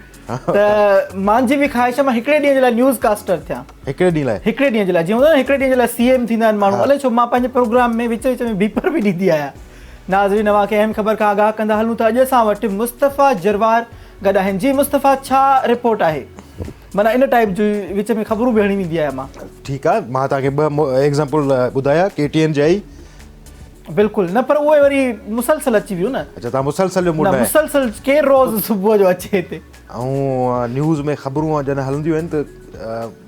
ته مانجي به خواهش آهي مان هڪڙي ڏينهن جي لاء نيوز ڪاسٽر ٿيان هڪڙي ڏينهن لاء هڪڙي ڏينهن جي لاء جيئن هوندو آهي نه هڪڙي ڏينهن جي لاء سي ايم ٿيندا آهن ماڻهو الائي ڇو مان پنهنجي پروگرام ۾ وچ وچ ۾ بيپر به ڏيندي آهيان ناظرين اوهان کي اهم خبر کان آگاهه ڪندا هلون ته اڄ اسان وٽ مصطفيٰ جروار گڏ آهن جي مصطفيٰ ڇا رپورٽ آهي معنيٰ ان ٽائيپ جي وچ ۾ خبرون به هڻي ويندي آهيان مان ٺيڪ آهي مان توهان کي ٻه ايگزامپل ٻڌايا ڪي ٽي اين جي آئي بلڪل نه پر اهي وري مسلسل اچي ويو نه. اڇا توهان مسلسل جو موڊ نه مسلسل ڪير روز صبح جو اچي هتي. ۽ نيوز ۾ خبرون جڏهن هلنديون آهن ته.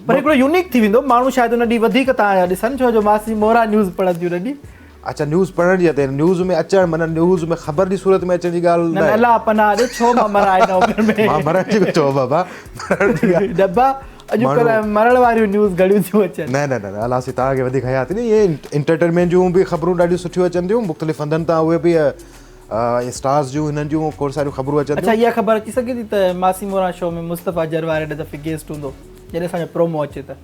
پر هڪڙو يونيڪ ٿي ويندو ماڻهو شايد ان ڏينهن وڌيڪ توهان جا ڏسن ڇو جو ماسي مورا نيوز پڙهنديون ان ڏينهن. اڇا نيوز پڙهڻ جي هتي نيوز ۾ اچڻ معنيٰ نيوز ۾ خبر جي صورت ۾ اچڻ جي ڳالهه نه نه الله پناهه ڏي ڇو مان مران هن عمر ۾. مان مرڻ جي ڇو بابا مرڻ جي ڳالهه. ڊبا اڄڪلهه مرڻ واريون نيوز گهڻيون ٿيون اچن. نه نه نه الله سائين توهان کي وڌيڪ حياتي ڏي. اهي انٽرٽينمينٽ جون به خبرون ڏاڍيون سٺيون اچن ٿيون مختلف هنڌن تان اهي به اسٽارز جون هنن جون کوڙ ساريون خبرون اچن ٿيون. اڇا اها خبر اچي سگهي ٿي ته ماسي موران شو ۾ مصطفيٰ جروار هن دفعي گيسٽ هوندو جڏهن اسان جو پرومو اچي ته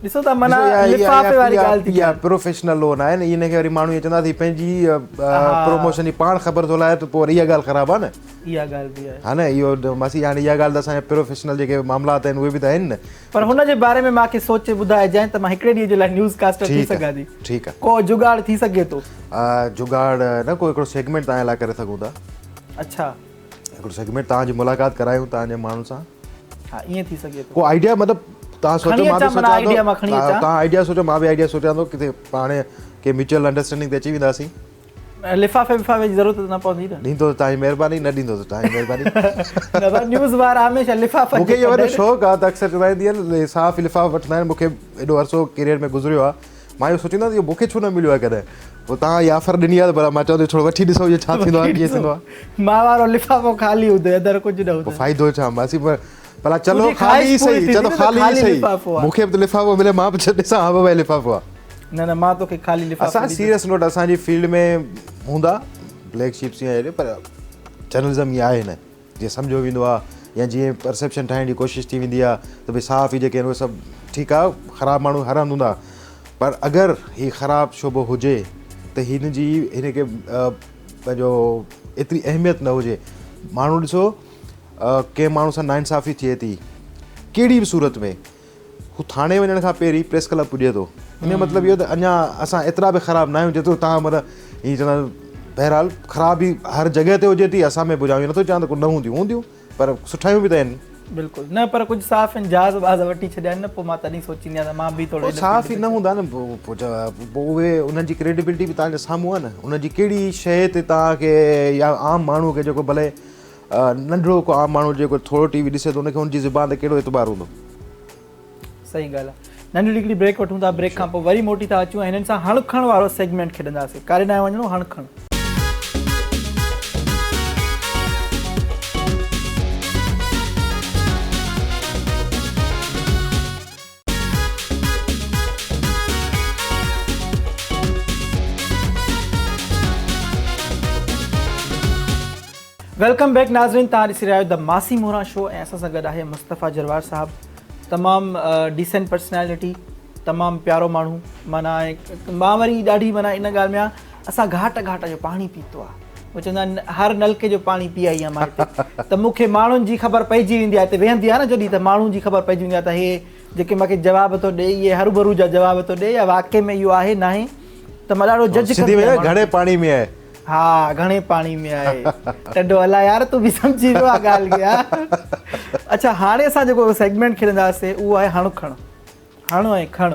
ڏسو ته معنيٰ لفافي واري ڳالهه ٿي اها پروفيشنل هو نه آهي نه ان کي وري ماڻهو ائين چوندا ته هي پنهنجي پروموشن جي پاڻ خبر ٿو لائي ته پوء وري اها ڳالهه خراب آهي نه. اها ڳالهه به آهي. ها نه اهو ماسي هاڻي اها ڳالهه ته اسان جا پروفيشنل جيڪي معاملات آهن اهي به ته آهن نه. پر هن جي باري ۾ مان کي سوچي ٻڌائجانء ته مان هڪڙي ڏينهن جي لاء نيوز ڪاسٽر ٿي سگهان ٿي. ٺيڪ آهي. ڪو جگاڙ ٿي سگهي ٿو. جگاڙ نه ڪو هڪڙو سيگمينٽ توهان جي لاء ڪري سگهون ٿا. اڇا. هڪڙو سيگمينٽ توهان جي ملاقات ڪرايون توهان جي ماڻهن سان. ها ائين ٿي سگهي ٿو. ڪو آئيڊيا مطلب توهان سوچو مان به سوچان ٿو. توهان آئيڊيا سوچو مان به آئيڊيا سوچان ٿو ڪٿي پاڻ ڪي ميوچل انڊرسٽينڊنگ تي اچي وينداسين. لفافي وفافي جي ضرورت نه پوندي نه. ڏيندو ته توهان جي مهرباني نه ڏيندو ته توهان جي مهرباني. نه ڀاء نيوز وارا هميشه لفافن مون کي اهو وڏو شوق آهي ته اڪثر چوندا آهن صحافي لفافا وٺندا آهن مون کي ايڏو عرصو ڪيريئر ۾ گذريو آهي مان اهو سوچيندو آهيان ته اهو مون کي ڇو نه مليو آهي ڪڏهن پوء توهان اها آفر ڏني آهي ته ڀلا مان چوان ٿو ٿورو وٺي ڏسو اهو ڇا ٿيندو آهي ڪيئن ٿيندو آهي. مان وارو لفافو خالي هوندو اندر ڪجهه نه هوندو. پوء فائدو ڇا ماسي پر ڀلا چلو خالي ئي سهي چلو خالي ئي سهي مون کي به ته لفافو ملي مان به ڏسان ها بابا هي لفافو آهي. نه نه مان توکي خالي لفافو اسان سيريس نوٽ اسان جي فيلڊ ۾ هوندا بليڪ شيپس يا اهڙي پر جرنلزم ائين آهي نه جيئن سمجهيو ويندو آهي يا جيئن پرسيپشن ٺاهڻ جي ڪوشش ٿي ويندي آهي ته ڀئي صحافي جيڪي آهن اهي سڀ ٺيڪ آهي خراب ماڻهو هر هنڌ هوندا پر اگر هي خراب شعبو هجي ته هن جي هن کي پنهنجو ايتري اهميت نه هجي ماڻهو ڏسو ڪنهن ماڻهو سان ناانصافي ٿئي ٿي ڪهڙي به صورت ۾ هو ٿاڻي وڃڻ کان پهرين پريس ڪلب پڄي ٿو. ان جو مطلب اهو ته اڃا اسان ايترا به خراب نه آهيون جيترو توهان مطلب هي چوندا آهيو. بهرحال خرابي هر جڳهه تي هجي ٿي اسان ۾ به هجي آئون اهو نٿو چوان ته ڪو نه هونديون هونديون پر سٺايون به ته آهن. بلڪل نه پر ڪجهه صحافين جهاز باز وٺي ڇڏيا آهن نه پوء مان تڏهن سوچيندي آهيان ته مان به ٿورو هو صحافي نه هوندا نه پوء اهي انهن جي ڪريڊيبلٽي به توهان جي سامهون آهي نه انهن جي ڪهڙي شيء تي توهان کي يا عام ماڻهو کي جيڪو ڀلي ننڍڙو ڪو عام ماڻهو جيڪو ٿورو ٽي وي ڏسي ٿو ان کي ان جي زبان تي ڪهڙو اعتبار هوندو. صحيح ڳالهه آهي. ننڍڙي هڪڙي بريڪ وٺون ٿا بريڪ کان پوء وري موٽي ٿا اچون ۽ هنن سان هڻ کڻ وارو سيگمينٽ کيڏنداسين ڪاڏي ناهي وڃڻو هڻ کڻ. Welcome back ناظرين توهان ڏسي رهيا آهيو د ماسي موران شو ۽ اسان سان گڏ آهي مصطفيٰ جروار صاحب تمام ڊيسنٽ پرسنالٽي تمام پيارو ماڻهو معنيٰ مان وري ڏاڍي معنيٰ ان ڳالهه ۾ آهيان اسان گهاٽ گهاٽ جو پاڻي پيتو آهي هو چوندا آهن هر نلڪي جو پاڻي پي آئي آهيان مان هتي ته مون کي ماڻهن جي خبر پئجي ويندي آهي هتي ويهندي آهي نه جڏهن ته ماڻهن جي خبر پئجي ويندي آهي ته هي جيڪي مون کي جواب ٿو ڏي اهي هروڀرو جا جواب ٿو ڏي يا واقعي ۾ اهو آهي ناهي ته مان ڏاڍو جج ڪندي آهيان گهڻي پاڻي ۾ آهي ها گهڻي پاڻي ۾ آهي ٽنڊو الا يار تون به سمجهي ويو آ ڳالهه کي ها اڇا هاڻي اسان جيڪو سيگمينٽ کيڏنداسين اهو آهي هڻ کڻ هڻ ۽ کڻ.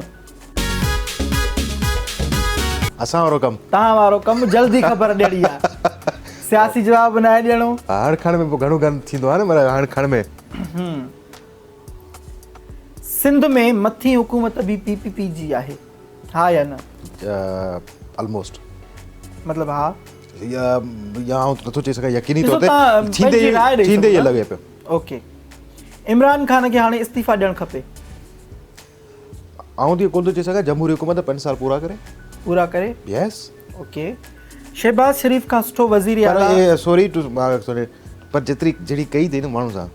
اسان وارو ڪم. توهان وارو ڪم جلدي خبر ڏيڻي آ سياسي جواب ناهي ڏيڻو. هڻ کڻ ۾ پوء گهڻو گند ٿيندو آ نه معنيٰ هڻ کڻ ۾. سنڌ ۾ مٿين حڪومت به پي پي پي جي آهي ها يا نه؟ الموسٽ. مطلب ها. يا آئون نٿو چئي سگهان يقيني طور تي ٿيندي ٿيندي ئي لڳي پيو. اوڪي عمران خان کي هاڻي استعيفا ڏيڻ کپي. آئون ته اهو ڪونه ٿو چئي سگهان جمهوري حڪومت 5 سال پورا ڪري. پورا ڪري. يس. اوڪي شهباز شريف کان سٺو وزير اعليٰ. پر سوري ٽو سوري پر جيتري جهڙي ڪئي اٿئي نه ماڻهن سان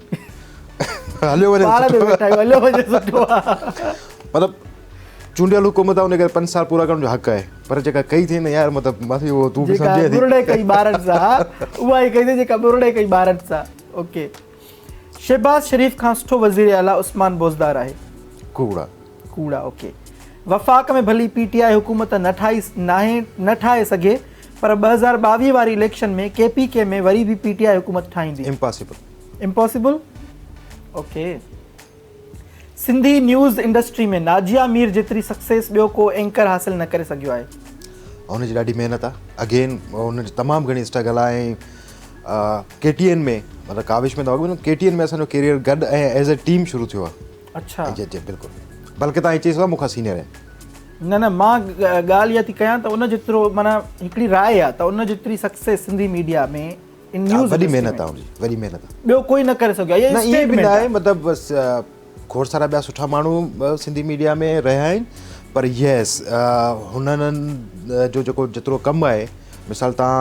هليو وڃي پاڻ به ويٺا آهيون هليو وڃي سٺو آ. مطلب چونڊيل حڪومت آ ان ڪري 5 سال پورا ڪرڻ جو حق آهي پر جيڪا ڪئي اٿئي نه يار مطلب ماسي اهو تون به سمجهين ٿي. جيڪا ٻرڙي ڪئي ٻارن سان اها ئي ڪئي اٿئي جيڪا ٻرڙي ڪئي ٻارن سان اوڪي شهباز شريف کان سٺو وزير اعليٰ عثمان بوزدار آهي. ڪوڙا. ڪوڙا اوڪي. وفاق ۾ ڀلي پي ٽي آء حڪومت نه ٺاهي ناهي نه ٺاهي سگهي پر 2022 واري اليڪشن ۾ ڪي پي ڪي ۾ وري به پي ٽي آء حڪومت ٺاهيندي. Impossible. Impossible okay. Sindhi news industry ۾ Najia Mir جيتري سڪسيس ٻيو ڪو اينڪر حاصل نه ڪري سگهيو آهي. هن جي ڏاڍي محنت آ اگين هن جي تمام گهڻي اسٽرگل آ ۽ ڪي ٽي اين ۾ مطلب ڪاوش ۾ ته اڳ ۾ ڪي ٽي اين ۾ اسان جو ڪيريئر گڏ ۽ ايز اي ٽيم شروع ٿيو آ. اڇا. جي جي بلڪل بلڪه تان چئي سگهو مون کان سينيئر آهن. نه نه مان ڳالهه اها ٿي ڪيان ته ان جيترو معنيٰ هڪڙي راء آ ته ان جيتري سڪسيس سنڌي ميڊيا ۾ ان نيوز وڏي محنت آ ان جي وڏي محنت آ ٻيو ڪوئي نه ڪري سگهيو آ نه ائين به نه آهي مطلب بس کوڙ سارا ٻيا سٺا ماڻهو سنڌي ميڊيا ۾ رهيا آهن پر يس هنن جو جيڪو جيترو ڪم آهي مثال تان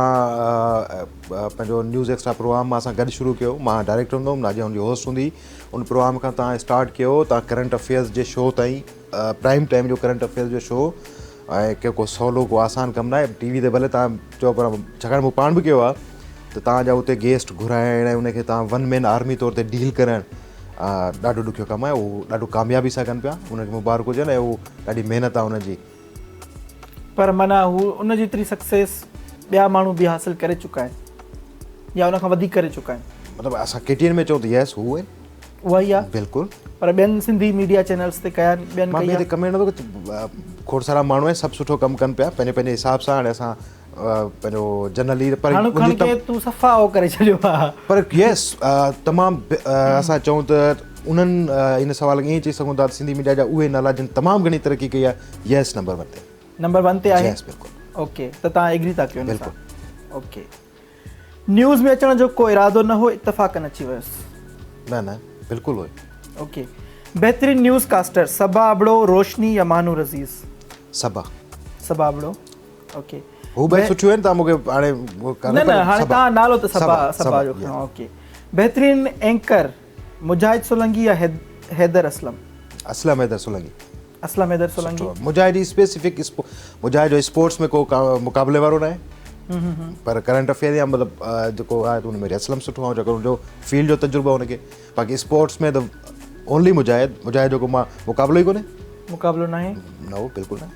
پنهنجو نيوز ايڪسٽرا پروگرام مان سان گڏ شروع ڪيو مان ڊائريڪٽر هوندو هوم ناجيا هن جي هوسٽ هوندي ان پروگرام کان تان اسٽارٽ ڪيو تان ڪرنٽ افيئرز جي شو تائين پرائم ٽائم جو ڪرنٽ افيئرز جو شو ۽ ڪي ڪو سولو ڪو آسان ڪم ناهي ٽي وي تي ڀلي تان چئو پر ڇاڪاڻ مون پاڻ به ڪيو آهي ته تان جا اتي گيسٽ گهرائڻ ۽ ان کي تان ون مين آرمي طور تي ڊيل ڪرڻ ڏاڍو ڏکيو ڪم آهي اهو ڏاڍو ڪاميابي سان ڪن پيا انهن کي مبارڪ هجن ۽ اهو ڏاڍي محنت آهي انهن جي. پر معنيٰ هو ان جيتري سڪسيس ٻيا ماڻهو به حاصل ڪري چڪا آهن يا ان کان وڌيڪ ڪري چڪا آهن. مطلب اسان ڪي ٽي اين ۾ چئون ته يس هو آهن. اها ئي آهي. بلڪل. پر ٻين سنڌي ميڊيا چينلز تي ڪيا آهن ٻين مان ڪئي ٻئي تي آهي. ڪمينٽ نٿو ڪريان کوڙ سارا ماڻهو آهن سڀ سٺو ڪم ڪن پيا پنهنجي پنهنجي حساب سان هاڻي اسان پنهنجو جنرلي پر هاڻ کڻ کي تون صفا او ڪري ڇڏيو آ. پر يس تمام اسان چئون ته انهن ان سوال کي ائين چئي سگهون ٿا ته سنڌي ميڊيا جا اهي نالا جن تمام گهڻي ترقي ڪئي آهي يس نمبر ون تي. نمبر ون تي آهي. يس بلڪل. اوڪي ته توهان ايگري ٿا ڪيو ان سان. بلڪل. اوڪي نيوز ۾ اچڻ جو ڪو ارادو نه هو اتفاقن اچي ويس. نه نه بلڪل هو. اوڪي بهترين نيوز ڪاسٽر صبا ابڙو، روشني يا مانور عزيز؟ صبا. صبا ابڙو اوڪي. هو ٻئي سٺيون آهن تان مونکي هاڻي نه نه هاڻي تان نالو ته صبا صبا جو کنيو اوڪي بهترين اينڪر مجاهد سولنگي يا حيدر اسلم؟ اسلم حيدر سولنگي. اسلم حيدر سولنگي. مجاهد جي اسپيسيفڪ مجاهد جو اسپورٽس ۾ ڪو مقابلي وارو ناهي پر ڪرنٽ افيئر يا مطلب جيڪو آهي ان ۾ اسلم سٺو آهي جيڪو ان جو فيلڊ جو تجربو آهي ان کي باقي اسپورٽس ۾ ته اونلي مجاهد مجاهد جو ڪو مقابلو ئي ڪونهي. مقابلو ناهي؟ نه هو بلڪل نه.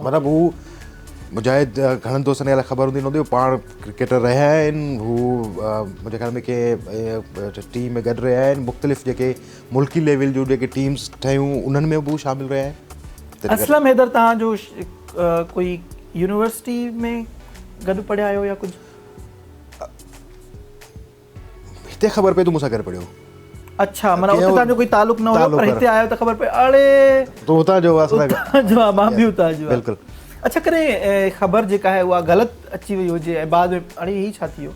مطلب هو مجاهد گهڻن دوستن کي الائي خبر هوندي نه هوندي هو پاڻ ڪرڪيٽر رهيا آهن هو منهنجي خيال ۾ ڪنهن ٽيم ۾ گڏ رهيا آهن مختلف جيڪي ملڪي ليول جون جيڪي ٽيمز ٺهيون انهن ۾ به هو شامل رهيا آهن. اسلم حيدر توهان جو ڪوئي يونيورسٽي ۾ گڏ پڙهيا آهيو يا ڪجهه؟ هتي خبر پئي ته مون سان گڏ پڙهيو. اڇا معنيٰ اتي توهان جو ڪوئي تعلق نه هيو پر هتي آيو ته خبر پئي اڙي تون هتان جو آهين هتان جو آهيان مان به هتان جو آهيان. بلڪل. اڇا ڪڏهن خبر جيڪا آهي اها غلط اچي وئي هجي ۽ بعد ۾ اڙي هي ڇا ٿي ويو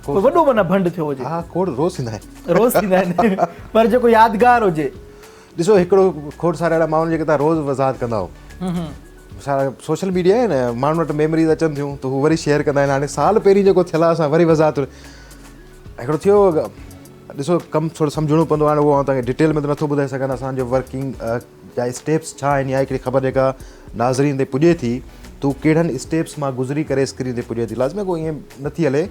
ڪو وڏو معنيٰ ڀنڊ ٿيو هجي. ها کوڙ روز ٿيندا آهن. روز ٿيندا آهن پر جيڪو يادگار هجي. ڏسو هڪڙو کوڙ سارا اهڙا ماڻهو جيڪي توهان روز وضاحت ڪندا آهيو. سوشل ميڊيا آهي نه ماڻهن وٽ ميموريز اچن ٿيون ته هو وري شيئر ڪندا آهن هاڻي سال پهرين جيڪو ٿيل آهي اسان وري وضاحت هڪڙو ٿيو ڏسو ڪم ٿورو سمجهڻو پوندو هاڻي اهو آئون توهان کي ڊيٽيل ۾ ته نٿو ٻڌائي سگهان اسان جو ورڪنگ جا اسٽيپس ڇا آهن يا هڪڙي خبر جيڪا ناظرين تي پڄي ٿي تو ڪهڙن اسٽيپس مان گذري ڪري اسڪرين تي پڄي ٿي لازمي ڪو ائين نٿي هلي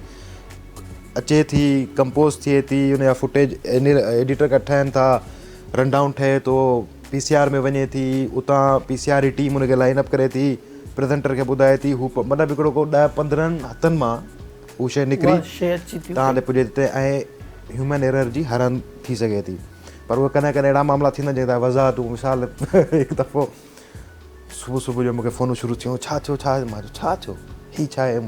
اچي ٿي ڪمپوز ٿئي ٿي ان جا فوٽيج ايڊيٽر کان ٺهن ٿا رن ڊائون ٺهي ٿو پي سي آر ۾ وڃي ٿي اتان پي سي آر جي ٽيم ان کي لائن اپ ڪري ٿي پريزنٽر کي ٻڌائي ٿي هو مطلب هڪڙو ڪو ڏهه پندرهن هٿن مان هو شيء نڪري توهان تي پڄي ٿي ۽ هيومن ايرر جي هر هنڌ ٿي سگهي ٿي پر اهي ڪڏهن ڪڏهن اهڙا معاملا ٿيندا آهن جنهن تان وضاحتون مثال هڪ دفعو صبح صبح جو مونکي فونون شروع ٿيون ڇا ٿيو ڇا مان چيو ڇا ٿيو هي ڇا آهي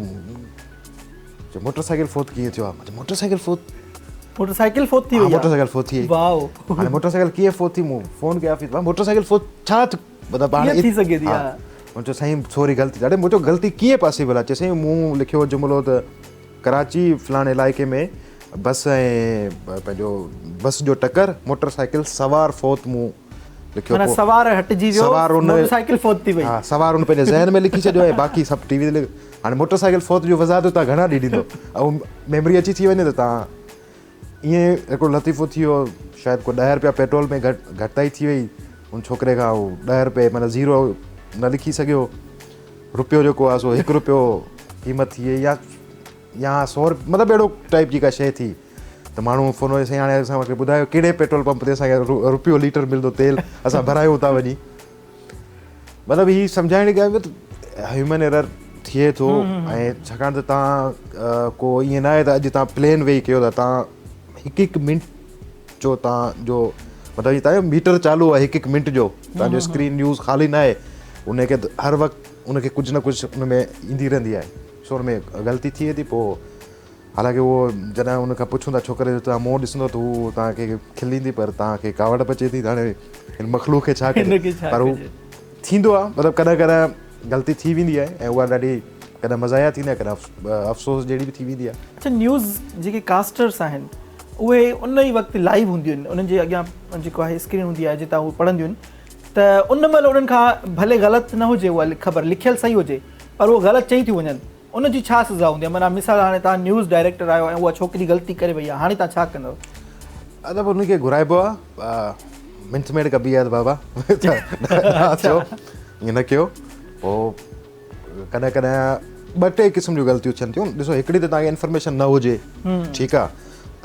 چيو موٽر سائيڪل فوت ڪيئن ٿيو آهي مان چيو موٽر سائيڪل فوت موٽر سائيڪل فوت ٿي وئي موٽر سائيڪل فوت ٿي واو هاڻي موٽر سائيڪل ڪيئن فوت ٿي مون فون ڪيا آفيس مان موٽر سائيڪل فوت ڇا مطلب هاڻي ٿي سگهي ٿي ها مون چيو سائين سوري غلطي اڙي مون چيو غلطي ڪيئن پاسيبل آهي چي سائين مون لکيو جملو ته ڪراچي فلاڻي علائقي ۾ بس ۽ پنهنجو بس جو ٽڪر موٽر سائيڪل سوار فوت مون لکيو معنيٰ سوار هٽجي ويو سوار ان موٽر سائيڪل فوت ٿي وئي ها سوار ان پنهنجي ذهن ۾ لکي ڇڏيو ۽ باقي سڀ ٽي وي تي هاڻي موٽر سائيڪل فوت جو وضاحت تان گهڻا ڏينهن ڏيندو ۽ ميموري اچي ٿي وڃي ته تان ائين هڪڙو لطيفو ٿي ويو شايد ڪو ڏهه روپيا پيٽرول ۾ گهٽ گهٽتائي ٿي وئي ان ڇوڪري کان هو ڏهه روپئي معنيٰ زيرو نه لکي سگهيو روپيو جيڪو آهي سو هڪ روپيو قيمت ٿي وئي يا يا سو مطلب اهڙو ٽائپ جي ڪا شيء ٿي ته ماڻهو فون وري سائين هاڻي اسان کي ٻڌايو ڪهڙي پيٽرول پمپ تي اسان کي روپيو ليٽر ملندو تيل اسان ڀرايون اتان وڃي مطلب هي سمجهائڻ جي ڳالهه ته هيومن ايرر ٿئي ٿو ۽ ڇاڪاڻ ته تان ڪو ائين نه آهي ته اڄ تان پلين ويهي ڪيو ٿا تان هڪ هڪ منٽ جو تان جو مطلب هي تان جو ميٽر چالو آهي هڪ هڪ منٽ جو تان جو اسڪرين نيوز خالي نه آهي ان کي هر وقت ان کي ڪجهه نه ڪجهه ان ۾ ايندي رهندي آهي سو ان ۾ غلطي ٿئي ٿي پوء حالانڪه اهو جڏهن ان کان پڇون ٿا ڇوڪري جو توهان منهن ڏسندو ته هو توهان کي کل ايندي پر توهان کي ڪاوڙ به اچي ٿي ته هاڻي هن مخلوق کي ڇا ڪجي پر هو ٿيندو آهي مطلب ڪڏهن ڪڏهن غلطي ٿي ويندي آهي ۽ اها ڏاڍي ڪڏهن مزاحيه ٿيندي آهي ڪڏهن افسوس جهڙي به ٿي ويندي آهي. اڇا نيوز جيڪي ڪاسٽرس آهن اهي ان ئي وقت لائيو هونديون آهن انهن جي اڳيان جيڪو آهي اسڪرين هوندي آهي جتان هو پڙهنديون آهن ته ان مهل انهن کان ڀلي غلط نه هجي اها خبر لکيل صحيح هجي پر اهو غلط چئي ٿيون وڃن ان جي ڇا سزا هوندي آهي؟ معنيٰ مثال هاڻي توهان نيوز ڊائريڪٽر آهيو ۽ اها ڇوڪري غلطي ڪري وئي آهي هاڻي توهان ڇا ڪندؤ؟ ادب ان کي گهرائبو آهي منٿ ميڙ ڪبي آهي ته بابا نه ٿيو ائين نه ڪيو پوء ڪڏهن ڪڏهن ٻه ٽي قسم جون غلطيون ٿين ٿيون ڏسو هڪڙي ته توهان کي انفارميشن نه هجي ٺيڪ آهي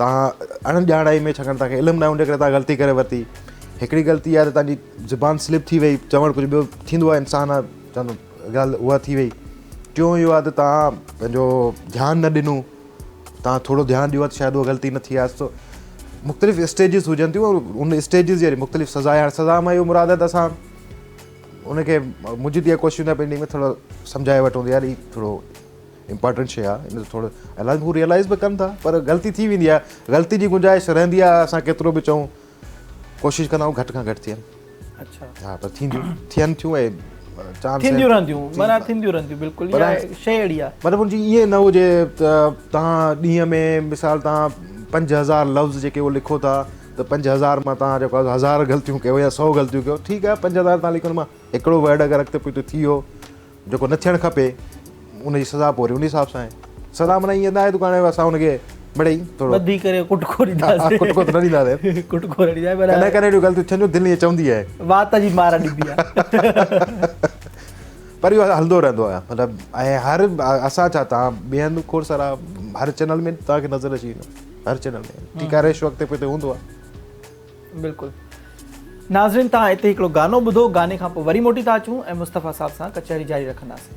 توهان اڻ ڄاڻائي ۾ ڇاڪاڻ توهان کي علم نه هجي ان جي ڪري توهان غلطي ڪري ورتي هڪڙي غلطي آهي ته توهان جي زبان سلپ ٿي وئي چوڻ ڪجهه ٻيو ٿيندو آهي انسان آهي چوندو ڳالهه اها ٿي وئي. ٽيون اهو آهي ته توهان پنهنجو ڌيان نه ڏنو، توهان ٿورو ڌيان ڏيو ها ته شايد اها غلطي نه ٿئي ها. سو مختلف اسٽيجز هجن ٿيون ان اسٽيجز جي مختلف سزا آهي. هاڻي سزا مان اهو مراد آهي ته اسان ان کي منهنجي ته اها ڪوشش هوندي آهي پنهنجي ۾ ٿورو سمجهائي وٺون ته يار هي ٿورو امپارٽنٽ شيء آهي ان ٿورو حالانڪه هو ريئلائز به ڪن ٿا پر غلطي ٿي ويندي آهي غلطي جي گنجائش رهندي آهي اسان ڪيترو به چئون ڪوشش ڪندا آهيون گهٽ کان گهٽ ٿين. اڇا ها پر ٿينديون ٿين ٿيون ۽ چانس ٿينديون رهنديون معنيٰ ٿينديون رهنديون بلڪل اها شيء اهڙي آهي مطلب ان جي ائين نه هجي ته توهان ڏينهن ۾ مثال توهان 5000 لفظ جيڪي اهو لکو ٿا ته 5000 مان توهان جيڪو آهي هزار غلطيون ڪيو يا 100 غلطيون ڪيو ٺيڪ آهي 5000 توهان لکيو ان مان هڪڙو ورڊ اگر اڳتي پوئتي ٿي ويو جيڪو نه ٿيڻ کپي ان جي سزا پوء وري ان حساب سان آهي. سزا معنيٰ ائين نه آهي ته هاڻي اسان ان کي مڙئي ٿورو ٻڌي ڪري ڪٽڪو ڏينداسين. ڪٽڪو ته نه ڏينداسين. ڪٽڪو نه ڏينداسين پر ڪڏهن ڪڏهن اهڙيون غلطيون ٿين ٿيون دل ائين چوندي آهي. وات جي مار ڏبي آهي. پر اهو هلندو رهندو آهي مطلب ۽ هر اسان ڇا توهان ٻئي هنڌ کوڙ سارا هر چينل ۾ توهان کي نظر اچي ويندو هر چينل ۾ ٺيڪ آهي ريشو اڳتي پوئتي هوندو آهي. بلڪل. ناظرين توهان هتي هڪڙو گانو ٻڌو، گاني کان پوء وري موٽي ٿا اچون ۽ مصطفيٰ صاحب سان ڪچهري جاري رکنداسين.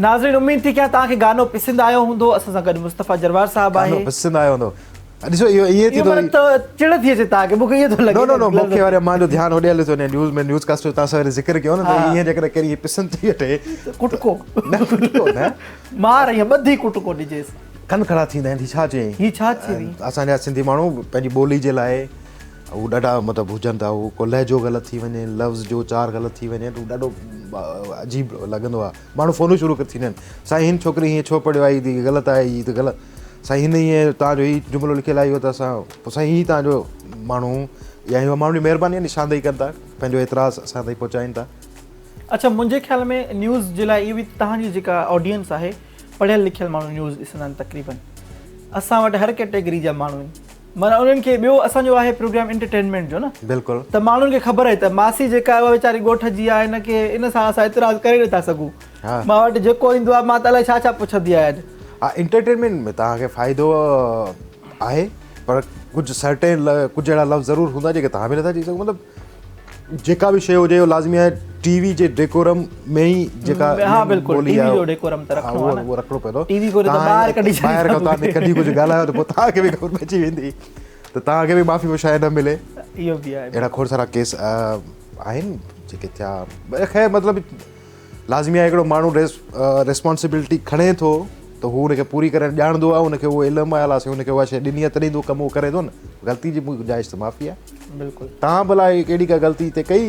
ناظرين اميد ٿي ڪيان توهان کي گانو پسند آيو هوندو اسان سان گڏ مصطفيٰ جروار صاحب آهي. گانو پسند آيو هوندو. ڏسو اهو ائين ٿي ٿو ته چڙ ٿي اچي توهان کي مون کي ائين ٿو لڳي. نو نو نو مون کي وري مان جو ڌيان هوڏي هليو ٿو وڃي نيوز ۾ نيوز ڪاسٽ جو توهان سان وري ذڪر ڪيو نه ته ائين جيڪڏهن ڪير ائين پسند ٿي وٺي ڪٽڪو نه ڪٽڪو نه مار ائين ٻڌي ڪٽڪو ڏجيس. ڪن کڙا ٿيندا آهن هي ڇا چيائين. هي ڇا چيائين. اسان جا سنڌي ماڻهو پنهنجي ٻولي جي لاء هو ڏاڍا مطلب هجن ٿا هو ڪو لهجو غلط ٿي وڃي لفظ جو اچار غلط ٿي وڃي ته هو ڏاڍو عجيب لڳندو آهي ماڻهو فونون شروع ٿي وڃن سائين هن ڇوڪري هيئن ڇو پڙهيو آهي هي غلط آهي هي ته غلط سائين هن هيئن توهان جو هي جملو لکيل آهي اهو ته اسان پوء سائين هي توهان جو ماڻهو يا اهو ماڻهن جي مهرباني آهي نشاندهي ڪن ٿا پنهنجو اعتراض اسان تائين پهچائين ٿا. اڇا منهنجي خيال ۾ نيوز جي لاء اهو به توهان جي جيڪا آڊينس آهي پڙهيل لکيل ماڻهو نيوز ڏسندا آهن تقريبن اسان وٽ هر ڪيٽيگري جا ماڻهو آهن معنيٰ انهن کي ٻيو اسان جو آهي پروگرام انٽرٽينمينٽ جو نه بلڪل ته ماڻهن کي خبر آهي ته ماسي جيڪا آهي اها ويچاري ڳوٺ جي آهي هن کي ان سان اسان اعتراض ڪري نٿا سگهون مان وٽ جيڪو ايندو آهي مان ته الائي ڇا ڇا پڇندي آهيان. ها انٽرٽينمينٽ ۾ توهان کي فائدو آهي پر ڪجهه سرٽين ڪجهه اهڙا لفظ ضرور هوندا جيڪي توهان به نٿا چئي سگهو مطلب جيڪا به شيء هجي اهو لازمي آهي ٽي وي جي ڊيڪورم ۾ ئي جيڪا ها بلڪل ٽي وي جو ڊيڪورم ته رکڻو آهي نه اهو رکڻو پوندو ٽي وي کولي ته ٻاهر ڪڍي ٻاهر کان توهان ڪڍي ڪجهه ڳالهايو ته پوء توهان کي به خبر پئجي ويندي ته توهان کي به معافي پوء شايد نه ملي اهو به آهي اهڙا کوڙ سارا ڪيس آهن جيڪي ٿيا خير مطلب لازمي آهي هڪڙو ماڻهو ريسپانسبلٽي کڻي ٿو ته هو ان کي پوري ڪرڻ ڄاڻندو آهي ان کي اهو علم آهي الله سائين ان کي اها شيء ڏني آهي تڏهن ته اهو ڪم اهو ڪري ٿو نه غلطي جي گنجائش ته معافي آهي بلڪل توهان ڀلا ڪهڙي ڪا غلطي هتي ڪئي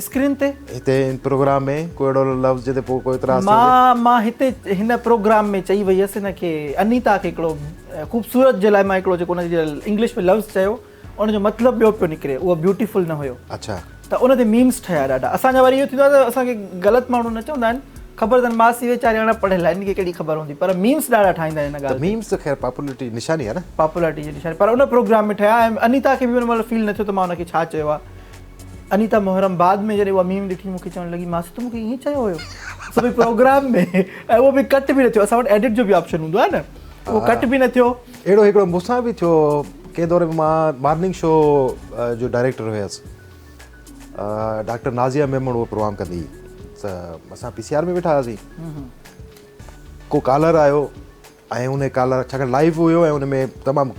اسڪرين تي هتي ان پروگرام ۾ ڪو اهڙو لفظ جتي پوء ڪو اعتراض ٿيو هجي مان هتي هن پروگرام ۾ چئي وئي هيس هن کي انيتا کي هڪڙو خوبصورت جي لاء مان هڪڙو جيڪو ان جي انگلش ۾ لفظ چيو ان جو مطلب ٻيو پيو نڪري اهو بيوٽيفل نه هيو. اڇا. ته ان تي ميمز ٺهيا ڏاڍا. اسان جا وري اهو ٿيندو آهي ته اسان کي غلط ماڻهو نه چوندا آهن خبر اٿن ماسي ويچاري اڻ پڙهيل آهي ان کي ڪهڙي خبر هوندي پر ميمز ڏاڍا ٺاهيندا آهن ان ڳالهه تي. ته ميمز ته خير پاپولرٽي جي نشاني آهي نه. پاپولرٽي جي نشاني پر ان پروگرام ۾ ٺهيا ۽ انيتا کي به ان مهل فيل نه ٿيو ته مان ان کي ڇا چيو آهي. انيتا محرم بعد ۾ جڏهن اها ميم ڏٺي مون کي چوڻ لڳي ماسي تو مون کي ائين چيو هيو سو به پروگرام ۾ ۽ اهو به ڪٽ به نه ٿيو اسان وٽ ايڊٽ جو به آپشن هوندو آهي نه اهو ڪٽ به نه ٿيو. اهڙو هڪڙو مون سان به ٿيو ڪنهن دور ۾ مان مارننگ شو جو ڊائريڪٽر هيس ڊاڪٽر نازيه ميمڻ اهو پروگرام ڪندي هئي ته اسان پي سي آر ۾ ويٺا هئاسين ڪو ڪالر آيو ۽ ان ڪالر ڇاڪاڻ لائيو هيو ۽ ان ۾ تمام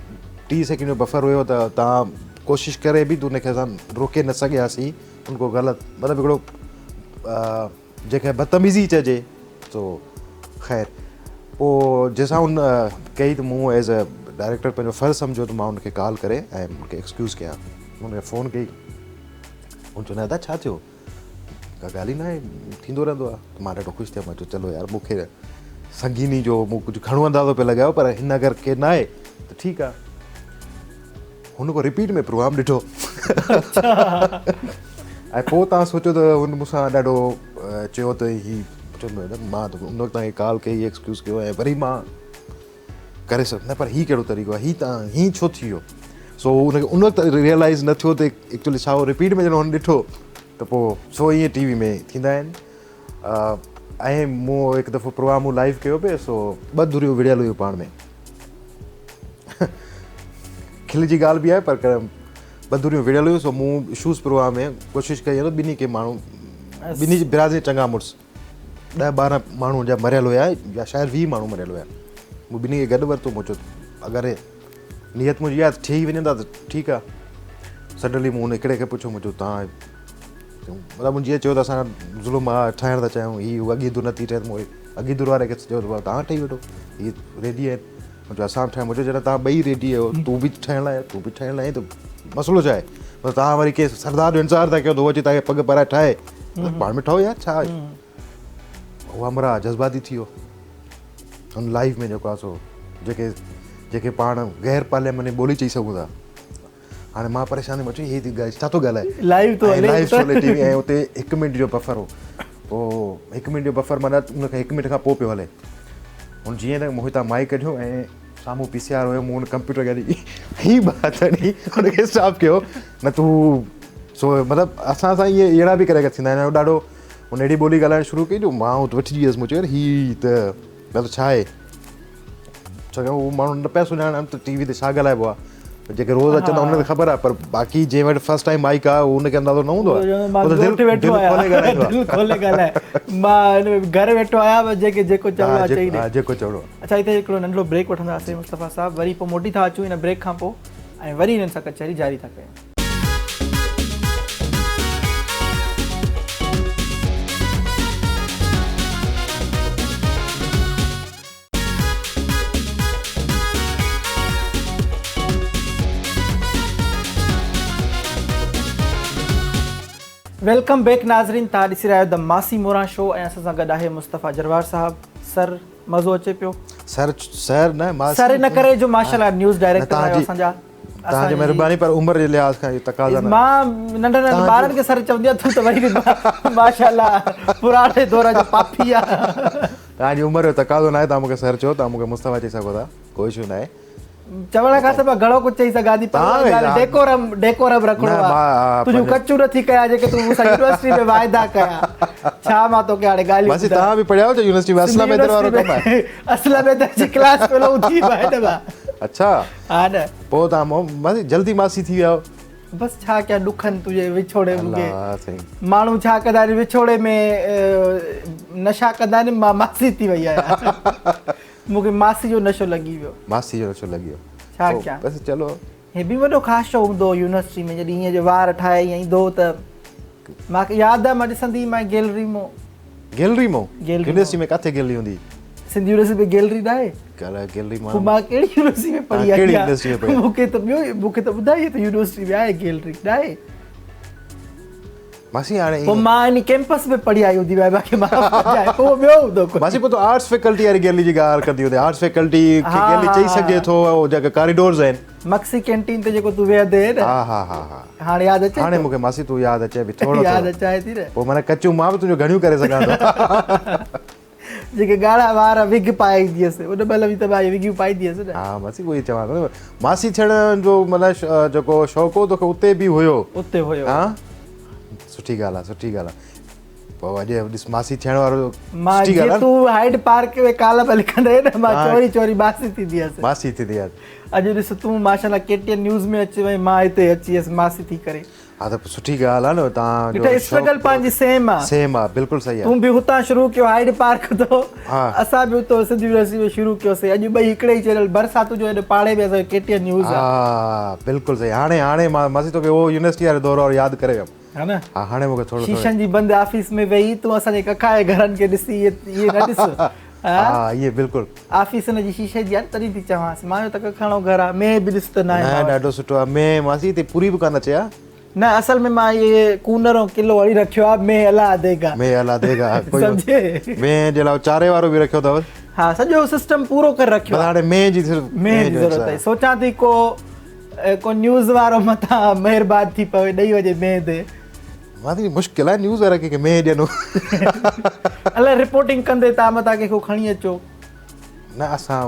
30 سيڪنڊ جو بفر هيو ته تان ڪوشش ڪري به ان کي اسان روڪي نه سگهياسين ان کو غلط مطلب هڪڙو جنهن کي بدتميزي چئجي سو خير پوء جنهن سان ان ڪئي ته مون ايز اي ڊائريڪٽر پنهنجو فرض سمجهيو ته مان ان کي ڪال ڪري ۽ ان کي ايڪسڪيوز ڪيان ان کي فون ڪئي ان چيو نه ادا ڇا ٿيو ڪا ڳالهه ئي ناهي ٿيندو رهندو آهي ته مان ڏاڍو خوش ٿيم مان چيو چلو يار مون کي سنگيني جو مون ڪجهه گهڻو اندازو پئي لڳايو پر هن اگر ڪي ناهي ته ٺيڪ آهي هن ڪو رپيٽ ۾ پروگرام ڏٺو ۽ پوء تان سوچيو ته هن مون سان ڏاڍو چيو ته هي مان ته ان وقت تان ڪال ڪئي ايڪسڪيوز ڪيو ۽ وري مان ڪري سگهيس نه پر هي ڪهڙو طريقو آهي هي تان هي ڇو ٿي ويو سو ان کي ان وقت ريئلائز نه ٿيو ته ايڪچولي ڇا هو رپيٽ ۾ جڏهن هن ڏٺو ته پوء سو ائين ٽي وي ۾ ٿيندا آهن ۽ مون هڪ دفعو پروگرام مون لائيو ڪيو پئي سو ٻه ڌريون وڙهيل هيون پاڻ ۾ کل جي ڳالهه به آهي پر ٻه ڌريون وڙهيل هيون سو مون اشوز پروگرام ۾ ڪوشش ڪئي ته ٻنهي کي ماڻهو ٻنهي جي برادري چڱا مڙس ڏهه ٻارهن ماڻهو جا مريل هيا يا شايد ويهه ماڻهو مريل هيا مون ٻنهي کي گڏ ورتو مون چيو اگر نيت منهنجي آهي ته ٺهي وڃن ٿا ته ٺيڪ آهي سڊنلي مون هن هڪڙي کي پڇيو مون چيو تان مطلب هن جيئن چيو ته اسان ظلم آهي ٺاهڻ ٿا چاهيون هي اڳي ڌر نٿي ٺهي ته مون اڳي ڌر واري کي چيو ته تان ٺهي وٺو هي ريڊي آهن مون چيو اسان به ٺاهيون مون چيو جڏهن تان ٻئي ريڊي آهيو تون به ٺهڻ لاء تون به ٺهڻ لاء ته مسئلو ڇا آهي مطلب تان وري ڪنهن سردار جو انتظار ٿا ڪيو ته هو اچي تان کي پڳ پارائي ٺاهي پاڻ ۾ ٺهو يار ڇا آهي هو همراهه جذباتي ٿي ويو هن لائيف ۾ جيڪو آهي سو جيڪي جيڪي پاڻ غير پارلياماني ٻولي چئي سگهون ٿا هاڻي مان پريشان ٿي چيو هي ڇا ٿو ڳالهائي لائيو ٿو هلي لائيو ٿو هلي ٽي وي ۽ اتي هڪ منٽ جو بفر هو پوء هڪ منٽ جو بفر معنيٰ ان کان هڪ منٽ کان پوء پيو هلي هن جيئن ته مون هتان مائيڪ ڪڍيو ۽ سامهون پي سي آر هيو مون هن ڪمپيوٽر کي هي ٻه هٿ هڻي هن کي اسٽاپ ڪيو نه تون سو مطلب اسان سان ائين اهڙا به ڪريڪر ٿيندا آهن ڏاڍو هن اهڙي ٻولي ڳالهائڻ شروع ڪئي جو مان وٺجي ويس مون چيو يار هي ته. ته ڇا آهي ڇو جو هو ماڻهو نه پيا سڃاڻن ته ٽي وي تي ڇا ڳالهائبو آهي جيڪي روز اچن ٿا انهن کي خبر آهي پر باقي جنهن وٽ فرسٽ ٽائيم مائيڪ آهي ان کي اندازو نه هوندو آهي هو ته دل ويٺو آهيان دل کولي ڳالهائي مان هن گهر ويٺو آهيان جيڪي جيڪو چوڻو آهي چئي ڏي جيڪو چوڻو آهي اڇا هتي هڪڙو ننڍڙو بريڪ وٺنداسين مصطفيٰ صاحب وري پوء موٽي ٿا اچون هن بريڪ کان پوء ۽ وري هنن سان ڪچهري جاري ٿا ڪيون. Welcome back ناظرين توهان ڏسي رهيا آهيو د ماسي موران شو ۽ اسان سان گڏ آهي مصطفيٰ جروار صاحب سر مزو اچي پيو سر سر نه ماسي سر ان ڪري جو ماشاءالله نيوز ڊائريڪٽر آهيو اسان جا توهان جي مهرباني پر عمر جي لحاظ کان اهو تقاضا نه مان ننڍن ننڍن ٻارن کي سر چوندي آهيان تون ته وري به ماشاءالله پراڻي دور جو پاپي آ توهان جي عمر جو تقاضو ناهي توهان مون کي سر چئو توهان مون کي مصطفيٰ چئي سگهو ٿا ڪو اشو ناهي. چوڻ کان ته مان گهڻو ڪجهه چئي سگهان ٿي پر اها ڳالهه ڊيڪورم ڊيڪورم رکڻو آهي تنهنجون ڪچون نٿي ڪيان جيڪي تون مون سان يونيورسٽي ۾ واعدا ڪيا ڇا مان توکي هاڻي ڳالهيون ماسي توهان به پڙهيا هجو يونيورسٽي ۾ اسلم حيدر وارو ڪم آهي اسلم حيدر جي ڪلاس فيلو ٿي ويا مان اڇا ها نه پوء توهان ماسي جلدي ماسي ٿي ويا آهيو بس ڇا ڪيان ڏکن تنهنجي وڇوڙي مون کي ماڻهو ڇا ڪندا آهن وڇوڙي ۾ نشا ڪندا آهن مان ماسي ٿي وئي آهيان مون کي ماسي جو نشو لڳي ويو ماسي جو نشو لڳي ويو ڇا ڪيان بس چلو هي به وڏو خاشو هوندو هو يونيورسٽي ۾ جڏهن ائين جو وار ٺاهي ائين ايندو هو ته مان کي ياد آهي مان ڏسندي هئي مان گيلري مون گيلري مون يونيورسٽي ۾ ڪاٿي گيلري هوندي سنڌ يونيورسٽي ۾ گيلري ناهي ڪلا گيلري مان مان ڪهڙي يونيورسٽي ۾ پڙهي آهيان ڪهڙي يونيورسٽي ۾ پڙهي مون کي ته ٻيو مون کي ته ٻڌائي ته يونيورسٽي ۾ آهي گيلري ناهي ماسي هاڻي پوء مان ان ڪيمپس ۾ پڙهي آئي هوندي مان کي معاف ڪجانء پوء ٻيو هوندو ڪو ماسي پوء تو آرٽس فيڪلٽي واري گيلري جي ڳالهه ڪندي هوندي آرٽس فيڪلٽي کي گيلري چئي سگهجي ٿو او جيڪا ڪاريڊورز آهن مڪسي ڪينٽين تي جيڪو تون ويهندي هئين نه ها ها ها ها هاڻي ياد اچي هاڻي مون کي ماسي تون ياد اچي به ٿورو ياد اچائي ٿي نه پوء معنيٰ ڪچون مان به تنهنجو گهڻيون ڪري سگهان ٿو جيڪي ڳاڙها وار وگ پائي ايندي هيس ان مهل به ته مان اهي وگيون پائيندي هيس نه. ها ماسي اهو ئي چوان ٿو نه ماسي ٿيڻ جو معنيٰ جيڪو شوق هو توکي اتي به هيو. اتي هيو. ها سٺي ڳالهه آهي سٺي ڳالهه آهي پوء اڄ ڏس ماسي ٿيڻ وارو مان سٺي ڳالهه آهي. تون هائيڊ پارڪ ۾ ڪالم لکندي هئين نه مان چوري چوري ماسي ٿيندي هيس. ماسي ٿيندي هيس. اڄ ڏس تون ماشاءالله ڪي ٽي اين نيوز ۾ اچي وئين مان هتي اچي ويس ماسي ٿي ڪري. ها ته سٺي ڳالهه آ نه تان جو اسٽرگل پنهنجي سيم آ سيم آ بلڪل صحيح آ تون به هتان شروع ڪيو هائيڊ پارڪ تو اسان به اتو سنڌ يونيورسٽي ۾ شروع ڪيو سي اڄ ٻئي هڪڙي ئي چينل ڀرسان تنهنجو هيڏي پاڙي ۾ اسان جو ڪي ٽي اين نيوز آ ها بلڪل صحيح هاڻي هاڻي مان ماسي توکي اهو يونيورسٽي وارو دور وارو ياد ڪري ويم ها نه ها هاڻي مونکي ٿورو شيشن جي بند آفيس ۾ ويهي تون اسان جي ڪکائي گهرن کي ڏسي اهي نه ڏس ها اهي بلڪل آفيس ان جي شيشي جي آ نه تڏهن ٿي چوانس مان جو ته ڪکاڻو گهر آ مينهن به ڏس ته ناهي نه ڏاڍو سٺو آ مينهن ماسي هتي پوري به ڪانه اچي ها. نه اصل ۾ مان اهي ڪونر ۽ ڪلو هڻي رکيو آ مينهن الله ديگا مينهن الله ديگا سمجهي مينهن جي لاء چاري وارو به رکيو اٿو. ها سڄو سسٽم پورو ڪري رکيو آ بس هاڻي مينهن جي صرف مينهن جي ضرورت آهي سوچان ٿي ڪو ڪو نيوز وارو متان مهربان ٿي پوي ڏئي وڃي مينهن تي. ماسي مشڪل آهي نيوز وارا ڪنهن کي مينهن ڏين. الائي رپورٽنگ ڪندي تان متان ڪنهن کي کڻي اچو. نه اسان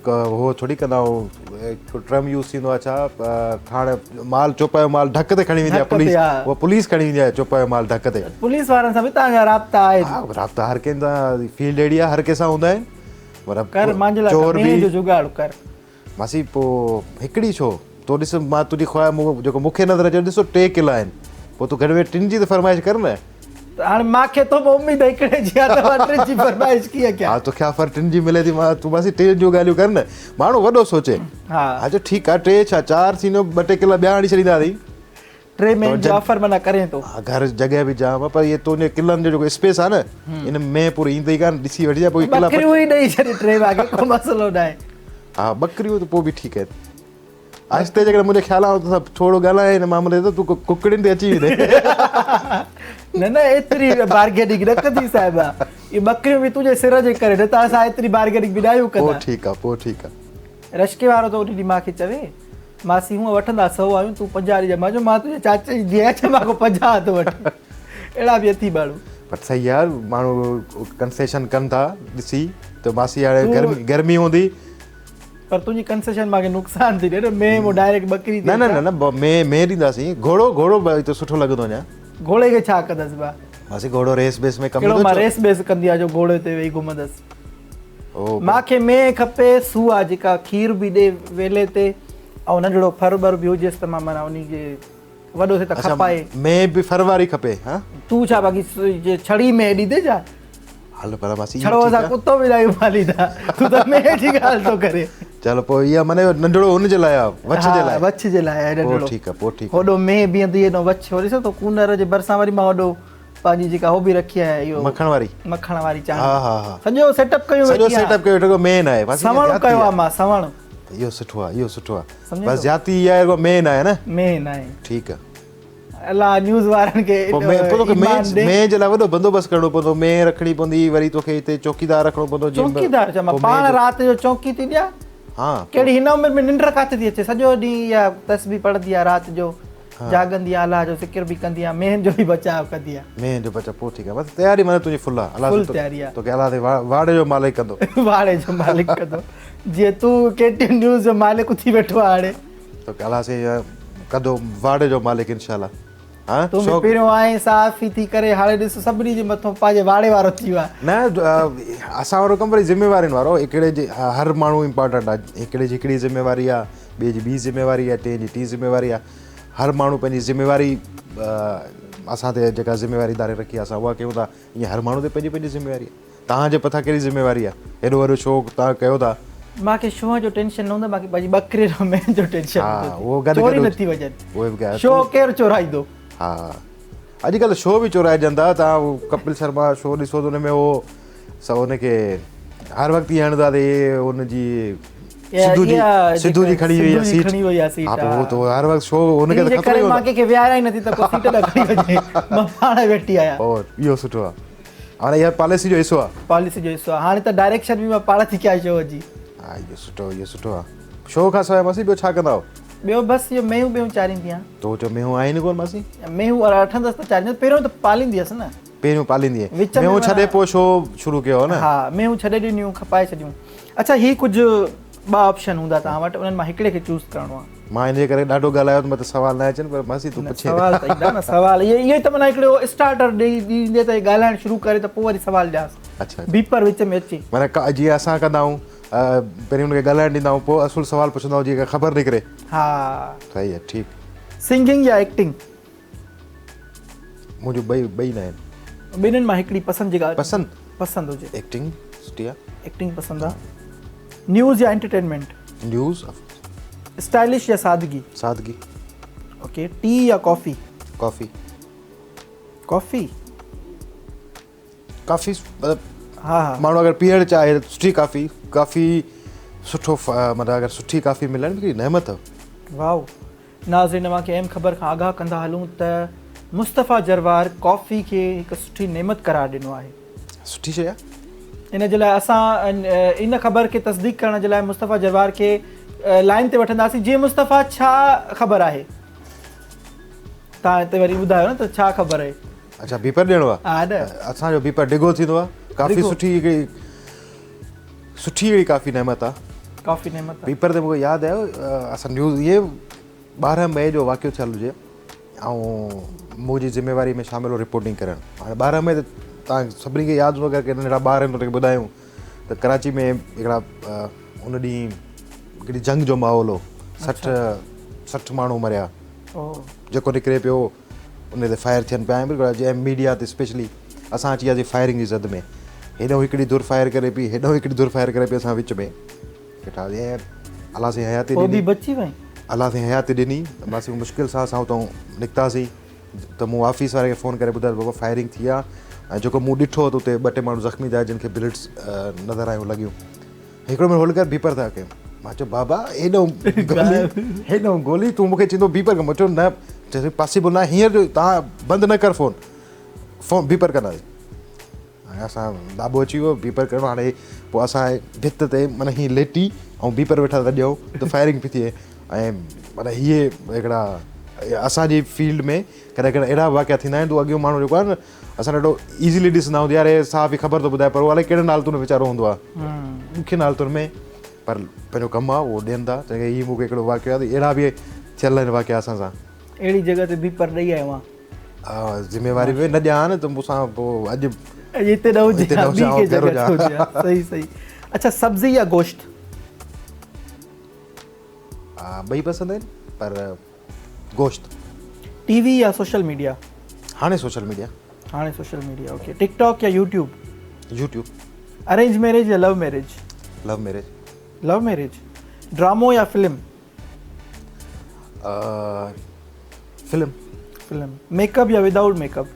هو ٿوري ڪندا آهيون هڪ ٽرم يوز ٿيندو آهي ڇا کاڻ مال چوپايو مال ڍڪ تي کڻي ويندي آهي پوليس اها پوليس کڻي ويندي آهي چوپايو مال ڍڪ تي. پوليس وارن سان به توهان جا رابطا آهن. ها رابطا هر ڪنهن سان فيلڊ اهڙي آهي هر ڪنهن سان هوندا آهن پر ڪر مانجي لاء مينهن جو جگاڙ ڪر. ماسي پوء هڪڙي ڇو؟ تو ڏس مان تنهنجي خواهش مون جيڪو مون کي نظر اچي ڏسو ٽي ڪلا آهن پوء تون گهٽ ۾ گهٽ ٽن جي ته فرمائش ڪر نه. ته هاڻي مان کي تو مان اميد هڪڙي جي آهي ته مان ٽن جي فرمائش ڪيئن ڪيان. ها توکي آفر ٽن جي ملي ٿي مان تون ماسي ٽن جون ڳالهيون ڪر نه ماڻهو وڏو سوچي. ها. ها چئو ٺيڪ آهي ٽي ڇا چار ٿيندو ٻه ٽي ڪلا ٻيا هڻي ڇڏينداسين. ٽي مين جي آفر معنيٰ ڪرين ٿو. ها گهر جڳهه به جام آهي پر اهي تنهنجي ڪلن جو جيڪو اسپيس آهي نه ان ۾ پوري ايندي ئي ڪانه ڏسي وٺجانء پوء ڪلا ٻڪريون ئي ڏئي ڇڏ ٽي مان کي ڪو مسئلو ناهي. ها ٻڪريون ته پوء به ٺيڪ آهن. آهستي جيڪڏهن منهنجي خيال آهي تو سان ٿورو ڳالهائين هن معاملي تي ته تون ڪڪڙين تي اچي ويندين. نه نه ايتري بارگيننگ نه ڪندي صاحبه اهي ٻڪريون به تنهنجي سر جي ڪري نه ته اسان ايتري بارگيننگ به ناهيون ڪندا. پوء ٺيڪ آهي پوء ٺيڪ آهي. رشڪي وارو ته ان ڏينهن مان کي چوي ماسي هونء وٺندا سئو آهيون تون 50 ڏجانء مان چيو مان تنهنجي چاچي جي ڌيء آهيان ڇا مان کان 50 ٿو وٺين اهڙا به اٿي ماڻهو. پر صحيح آهي ماڻهو ڪنسيشن ڪن ٿا ڏسي ته ماسي هاڻي گرمي گرمي هوندي. پر تنهنجي ڪنسيشن مان کي نقصان ٿي ڏي نه مينهن مون ڊائريڪٽ ٻڪري تي نه نه نه نه مينهن مينهن ڏينداسين گهوڙو گهوڙو به ته سٺو لڳندو اڃا. گهوڙي کي ڇا ڪندس ڀا. ماسي گهوڙو ريس بيس ۾ ڪم ايندو ڇو. ڪهڙو مان ريس بيس ڪندي آهيان جو گهوڙي تي ويهي گهمندس. مان کي مينهن کپي سوئا جيڪا کير به ڏي ويلي تي ۽ ننڍڙو ڦر ٻر به هجيس ته مان معنيٰ انهي جي وڏو ٿئي ته کپائي. مينهن به ڦر واري کپي ها. تون ڇا باقي ڇڙي مينهن ڏيندين ڇا؟ هل پر ماسي ڇڙو اسان ڪتو به ناهيون پاليندا تون ته مينهن جي ڳالهه ٿو ڪرين. چلو پوء اها معنيٰ اهو ننڍڙو ان جي لاء آ وڇ جي لاء. ها وڇ جي لاء آهي ننڍڙو. پوء ٺيڪ آ پوء ٺيڪ آ. هوڏو مينهن بيهندي هيڏو وڇ هو ڏسو ٿو ڪونئر جي ڀرسان وري مان هوڏو پنهنجي جيڪا هو به رکي آهي اهو مکڻ واري مکڻ واري چاڻي ها ها ها سڄو سيٽ اپ ڪيو سڄو سيٽ اپ ڪيو ويٺو مين آهي بس سوڻ ڪيو آ مان سوڻ اهو سٺو آ اهو سٺو آ بس زيادتي اها آهي مين آهي نه مين آهي ٺيڪ آ الله نيوز وارن کي پوء توکي مين مين جي لاء وڏو بندوبست ڪرڻو پوندو مين رکڻي پوندي وري توکي هتي چوڪيدار رکڻو پوندو چوڪيدار چما پاڻ رات جو چوڪي ٿي ڏيان ها ڪهڙي هن عمر ۾ ننڊ ڪاٿي ٿي اچي سڄو ڏينهن اها تسبيح پڙهندي آ رات جو جاڳندي آ الله جو ذڪر به ڪندي آ مينهن جو به بچاء ڪندي آ. مينهن جو بچاء پوء ٺيڪ آ بس تياري معنيٰ تنهنجي فل آ الله فل تياري آ توکي الله تي واڙي جو مالڪ ڪندو. واڙي جو مالڪ ڪندو جيئن تون ڪي ٽي اين نيوز جو مالڪ ٿي ويٺو آ هاڻي. توکي الله سائين ڪندو واڙي جو مالڪ انشاء الله. ها تون به پهريون آئين صحافي ٿي ڪري هاڻي ڏس سڀني جي مٿو پنهنجي واڙي وارو ٿي ويو آ. نه اسان وارو ڪم وري ذميوارين وارو هڪڙي جي هر ماڻهو امپارٽنٽ آ هڪڙي جي هڪڙي ذميواري آ ٻئي جي ٻي ذميواري آ ٽئين جي ٽين ذميواري آ هر ماڻهو پنهنجي ذميواري اسان تي جيڪا ذميواري اداري رکي آ اسان اها ڪيون ٿا ائين هر ماڻهو تي پنهنجي پنهنجي ذميواري آ توهان جي پٿان ڪهڙي ذميواري آ هيڏو وڏو شو توهان ڪيو ٿا. مان کي شو جو ٽينشن نه هوندو مان کي پنهنجي ٻڪري جو مينهن جو ٽينشن هوندو ٿي چوري نه ٿي وڃن شو ڪير چورائيندو. ها اڄڪلهه شو به چورائجن ٿا توهان ڪپل شرما شو ڏسو ته ان ۾ هو سو ان کي هر وقت ائين هڻندا ته هي ان جي سڌو جي سڌو جي کڻي وئي سيٽ کڻي وئي سيٽ ها پوء تو هر وقت شو ان کي ته خطرو ئي مان ڪنهن کي ويهاريان ئي نٿي ته ڪو سيٽ نه کڻي وڃي مان پاڻ ويٺي آهيان او اهو سٺو آهي هاڻي اها پاليسي جو حصو آهي پاليسي جو حصو آهي هاڻي ته ڊائريڪشن به مان پاڻ ٿي ڪيان شو جي ها اهو سٺو اهو سٺو آهي شو کان سواء ماسي ٻيو ڇا ڪندا آهيو ٻيو بس اهو مينهون ٻيون چاريندي آهيان تو چيو مينهون آهن ڪونه ماسي مينهون اٺندس ته چاريندس پهريون ته پاليندي هيس نه پهريون پاليندي هئين مينهون ڇڏي پوء شو شروع ڪيو هو نه ها مينهون ڇڏي ڏنيون کپائي ڇڏيون اڇا هي ڪجهه ٻه آپشن هوندا توهان وٽ انهن مان هڪڙي کي چوز ڪرڻو آهي. مان ان جي ڪري ڏاڍو ڳالهايو ته متان سوال نه اچن پر ماسي تون پڇين. سوال ته ايندا نه سوال اهي ئي ته معنيٰ هڪڙو اسٽارٽر ڏئي ڏيندي ته ڳالهائڻ شروع ڪري ته پوء وري سوال ڏيانس. اڇا بيپر وچ ۾ اچي. معنيٰ جيئن اسان ڪندا آهيون پهرين ان کي ڳالهائڻ ڏيندا آهيون پوء اصل سوال پڇندا آهيون جيئن ڪا خبر نڪري. ها. صحيح آهي ٺيڪ. سنگنگ يا ايڪٽنگ؟ منهنجو ٻئي ٻئي نه آهن. ٻنهين مان هڪڙي پسند جيڪا پسند پسند هجي. ايڪٽنگ سٺي آ. ايڪٽنگ پسند آ. نيوز يا انٽرٽينمينٽ؟ نيوز. اسٽائلش يا سادگي؟ سادگي. اوڪي ٽي يا ڪافي؟ ڪافي. ڪافي ڪافي مطلب ها ها ماڻهو اگر پيئڻ چاهي ته سٺي ڪافي ڪافي سٺو مطلب اگر سٺي ڪافي ملڻ هڪڙي نعمت. واو ناظرين اوهان کي اهم خبر کان آگاهه ڪندا هلون ته مصطفيٰ جروار ڪافي کي هڪ سٺي نعمت قرار ڏنو آهي. سٺي شيء آهي. ان جي لاء اسان ان خبر کي تصديق ڪرڻ جي لاء مصطفيٰ جروار کي لائين تي وٺنداسين جي مصطفيٰ ڇا خبر آهي توهان هتي وري ٻڌايو نه ته ڇا خبر آهي. اڇا بيپر ڏيڻو آهي ها نه اسان جو بيپر ڊگهو ٿيندو آهي ڪافي سٺي هڪڙي سٺي هڪڙي ڪافي نعمت آ. ڪافي نعمت آ. پيپر تي مونکي ياد آيو اسان نيوز اهي 12 مئي جو واقعو ٿيل هجي ۽ منهنجي ذميواري ۾ شامل هو رپورٽنگ ڪرڻ هاڻي 12 مئي ته تان سڀني کي ياد هوندو اگر ڪي ننڍڙا ٻار آهن ته انهن کي ٻڌايون ته ڪراچي ۾ هڪڙا ان ڏينهن هڪڙي جنگ جو ماحول هو 60 60 ماڻهو مريا جيڪو نڪري پيو ان تي فائر ٿين پيا ۽ جنهن ميڊيا تي اسپيشلي اسان اچي وياسين فائرنگ جي زد ۾ هيڏانهن هڪڙي ڌر فائر ڪري پئي هيڏانهن هڪڙي ڌر فائر ڪري پئي اسان وچ ۾ ويٺا هئاسين الله سائين حياتي ڏني بچي وئين الله سائين حياتي ڏني بس مشڪل سان اسان اتان نڪتاسين ته مون آفيس واري کي فون ڪري ٻڌايو بابا فائرنگ ٿي آ ۽ جيڪو مون ڏٺو ته اتي ٻه ٽي ماڻهو زخمي ٿيا جن کي بلٽس نظر آيون لڳيون هڪڙو مهينو هولڊ ڪر بيپر ٿا ڪيون مان چيو بابا هيڏو گولي هيڏو گولي تون مونکي چوندو بيپر ڪر مان چيو نه چيس پاسيبل نه هينئر جو تان بند نه ڪر فون فون بيپر ڪنداسين هاڻي اسان داٻو اچي ويو بيپر ڪرڻو هاڻي پوء اسان ڀت تي معنيٰ هيئن ليٽي ۽ بيپر ويٺا ٿا ڏيون ته فائرنگ پئي ٿئي ۽ معنيٰ هيء هڪڙا اسانجي فيلڊ ۾ ڪڏهن ڪڏهن اهڙا واقعا ٿيندا آهن ته اڳيون ماڻهو جيڪو آهي نه اسان ڏاڍو ايزلي ڏسندا آهيون ته يار هي صحافي خبر ٿو ٻڌائي پر اهو الائي ڪهڙين حالتن ۾ ويچارو هوندو آهي ڏکين حالتن ۾ پر پنهنجو ڪم آهي اهو ڏين ٿا تنهن ڪري هي مون کي هڪڙو واقعو ياد اهڙا به ٿيل آهن واقعا اسان سان. اهڙي جڳهه تي به پر ڏئي آيو آهيان. ها ذميواري به نه ڏيان ها نه ته مون سان پوء اڄ اڄ هتي نه هجي ها ٻي ڪنهن جڳهه تي هجي ها صحيح صحيح. اڇا سبزي يا گوشت؟ ٻئي پسند آهن پر گوشت. ٽي وي يا سوشل ميڊيا؟ هاڻي سوشل ميڊيا. هاڻي social media okay. TikTok يا يوٽيوب؟ يوٽيوب. ارينج ميريج يا love marriage? Love marriage. Love marriage. ڊرامو يا film? Film. Film. Make up يا ودائوٽ ميڪ اپ؟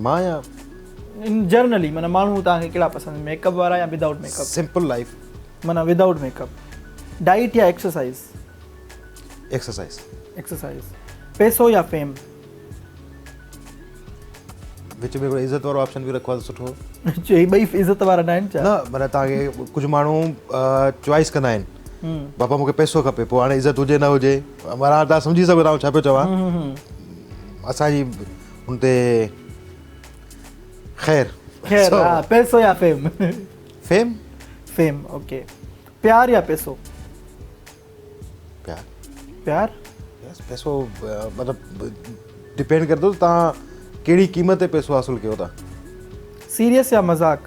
مان يا جنرلي معنيٰ ماڻهو توهان کي ڪهڙا پسند ميڪ اپ وارا يا without make up? Simple life معنيٰ ودائوٽ ميڪ اپ. ڊائيٽ يا ايڪسرسائز؟ ايڪسرسائز. ايڪسرسائز. پئسو يا فيم؟ وچ ۾ هڪڙو عزت وارو آپشن به رکو ته سٺو. هي ٻئي عزت وارا نه آهن ڇا؟ نه معنيٰ توهان کي ڪجهه ماڻهو چوائس ڪندا آهن بابا مونکي پئسو کپي پوء هاڻي عزت هجي نه هجي بهرحال توهان سمجهي سگهو ٿا آئون ڇا پيو چوان اسان جي ان تي خير. خير ها پئسو يا فيم؟ فيم. Fame okay. پيار يا پئسو؟ پيار. پيار؟ يس پئسو مطلب ڊپينڊ ڪري ٿو توهان ڪهڙي قيمت تي پئسو حاصل ڪيو ٿا. سيريس يا مذاق؟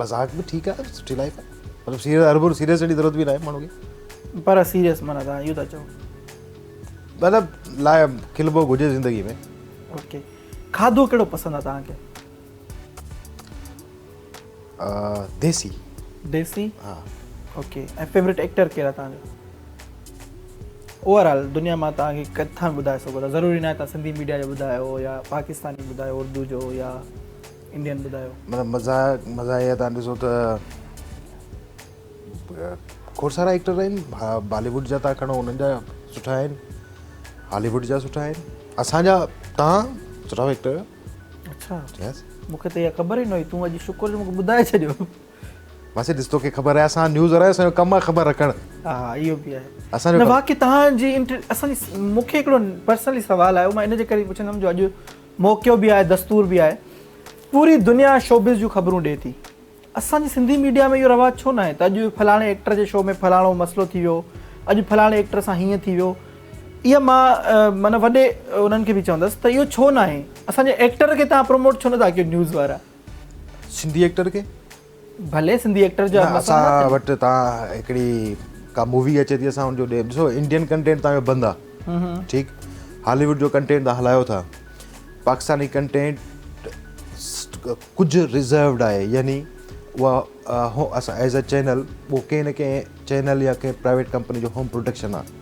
مذاق به ٺيڪ آهي سٺي لائف آهي مطلب سيريس هرڀرو سيريس ٿيڻ جي ضرورت به ناهي ماڻهو کي. پر سيريس معنيٰ توهان اهو ٿا چئو. مطلب لاء کلبو گهرجي زندگي ۾. اوڪي کاڌو ڪهڙو پسند آهي توهان کي؟ ديسي. ديسي؟ ها. اوڪي ۽ فيورٽ ايڪٽر ڪير آهي توهان جو؟ اوور آل دنيا مان توهان کي ڪٿان به ٻڌائي سگهو ٿا ضروري ناهي توهان سنڌي ميڊيا جو ٻڌايو يا پاڪستاني ٻڌايو اردو جو يا انڊين ٻڌايو. مطلب مزا مزا اها توهان ڏسو ته کوڙ سارا ايڪٽر آهن بالي ووڊ جا تان کڻو انهن جا سٺا آهن هالي ووڊ جا سٺا آهن اسان جا تان سٺا ايڪٽر. اڇا يس مونکي ته اها خبر ئي نه هئي تون اڄ شڪر جو مونکي ٻڌائي ڇڏيو. ماسي ڏس توکي خبر آهي اسان نيوز وارا اسان جو ڪم آهي خبر رکڻ. ها اهو به آهي اسان جو نه واقعي توهان جي اسان جي مونکي هڪڙو پرسنلي سوال آهي مان ان جي ڪري پڇندم جو اڄ موقعو به آهي دستور به آهي پوري دنيا شوبز جون خبرون ڏي ٿي اسان جي سنڌي ميڊيا ۾ اهو رواج ڇو ناهي ته اڄ فلاڻي ايڪٽر جي شو ۾ فلاڻو مسئلو ٿي ويو، اڄ فلاڻي ايڪٽر سان هيئن ٿي ويو. اها مان معنيٰ وڏي انهن کي به چوندس ته اهو ڇو ناهي؟ اسان جي ايڪٽر کي توهان پروموٽ ڇو نٿا ڪيو نيوز وارا؟ سنڌي ايڪٽر کي؟ ڀلي سنڌي ايڪٽر جا مسئلا نه اسان وٽ توهان هڪڙي ڪا مووي اچي ٿي اسان ان جو ڏسو انڊين ڪنٽينٽ توهان جو بند آ ٺيڪ هالي ووڊ جو ڪنٽينٽ توهان هلايو ٿا پاڪستاني ڪنٽينٽ ڪجهه رزروڊ آهي يعني اها اسان ايز اي چينل اهو ڪنهن نه ڪنهن چينل يا ڪنهن پرائيويٽ ڪمپني جو هوم پروڊڪشن آهي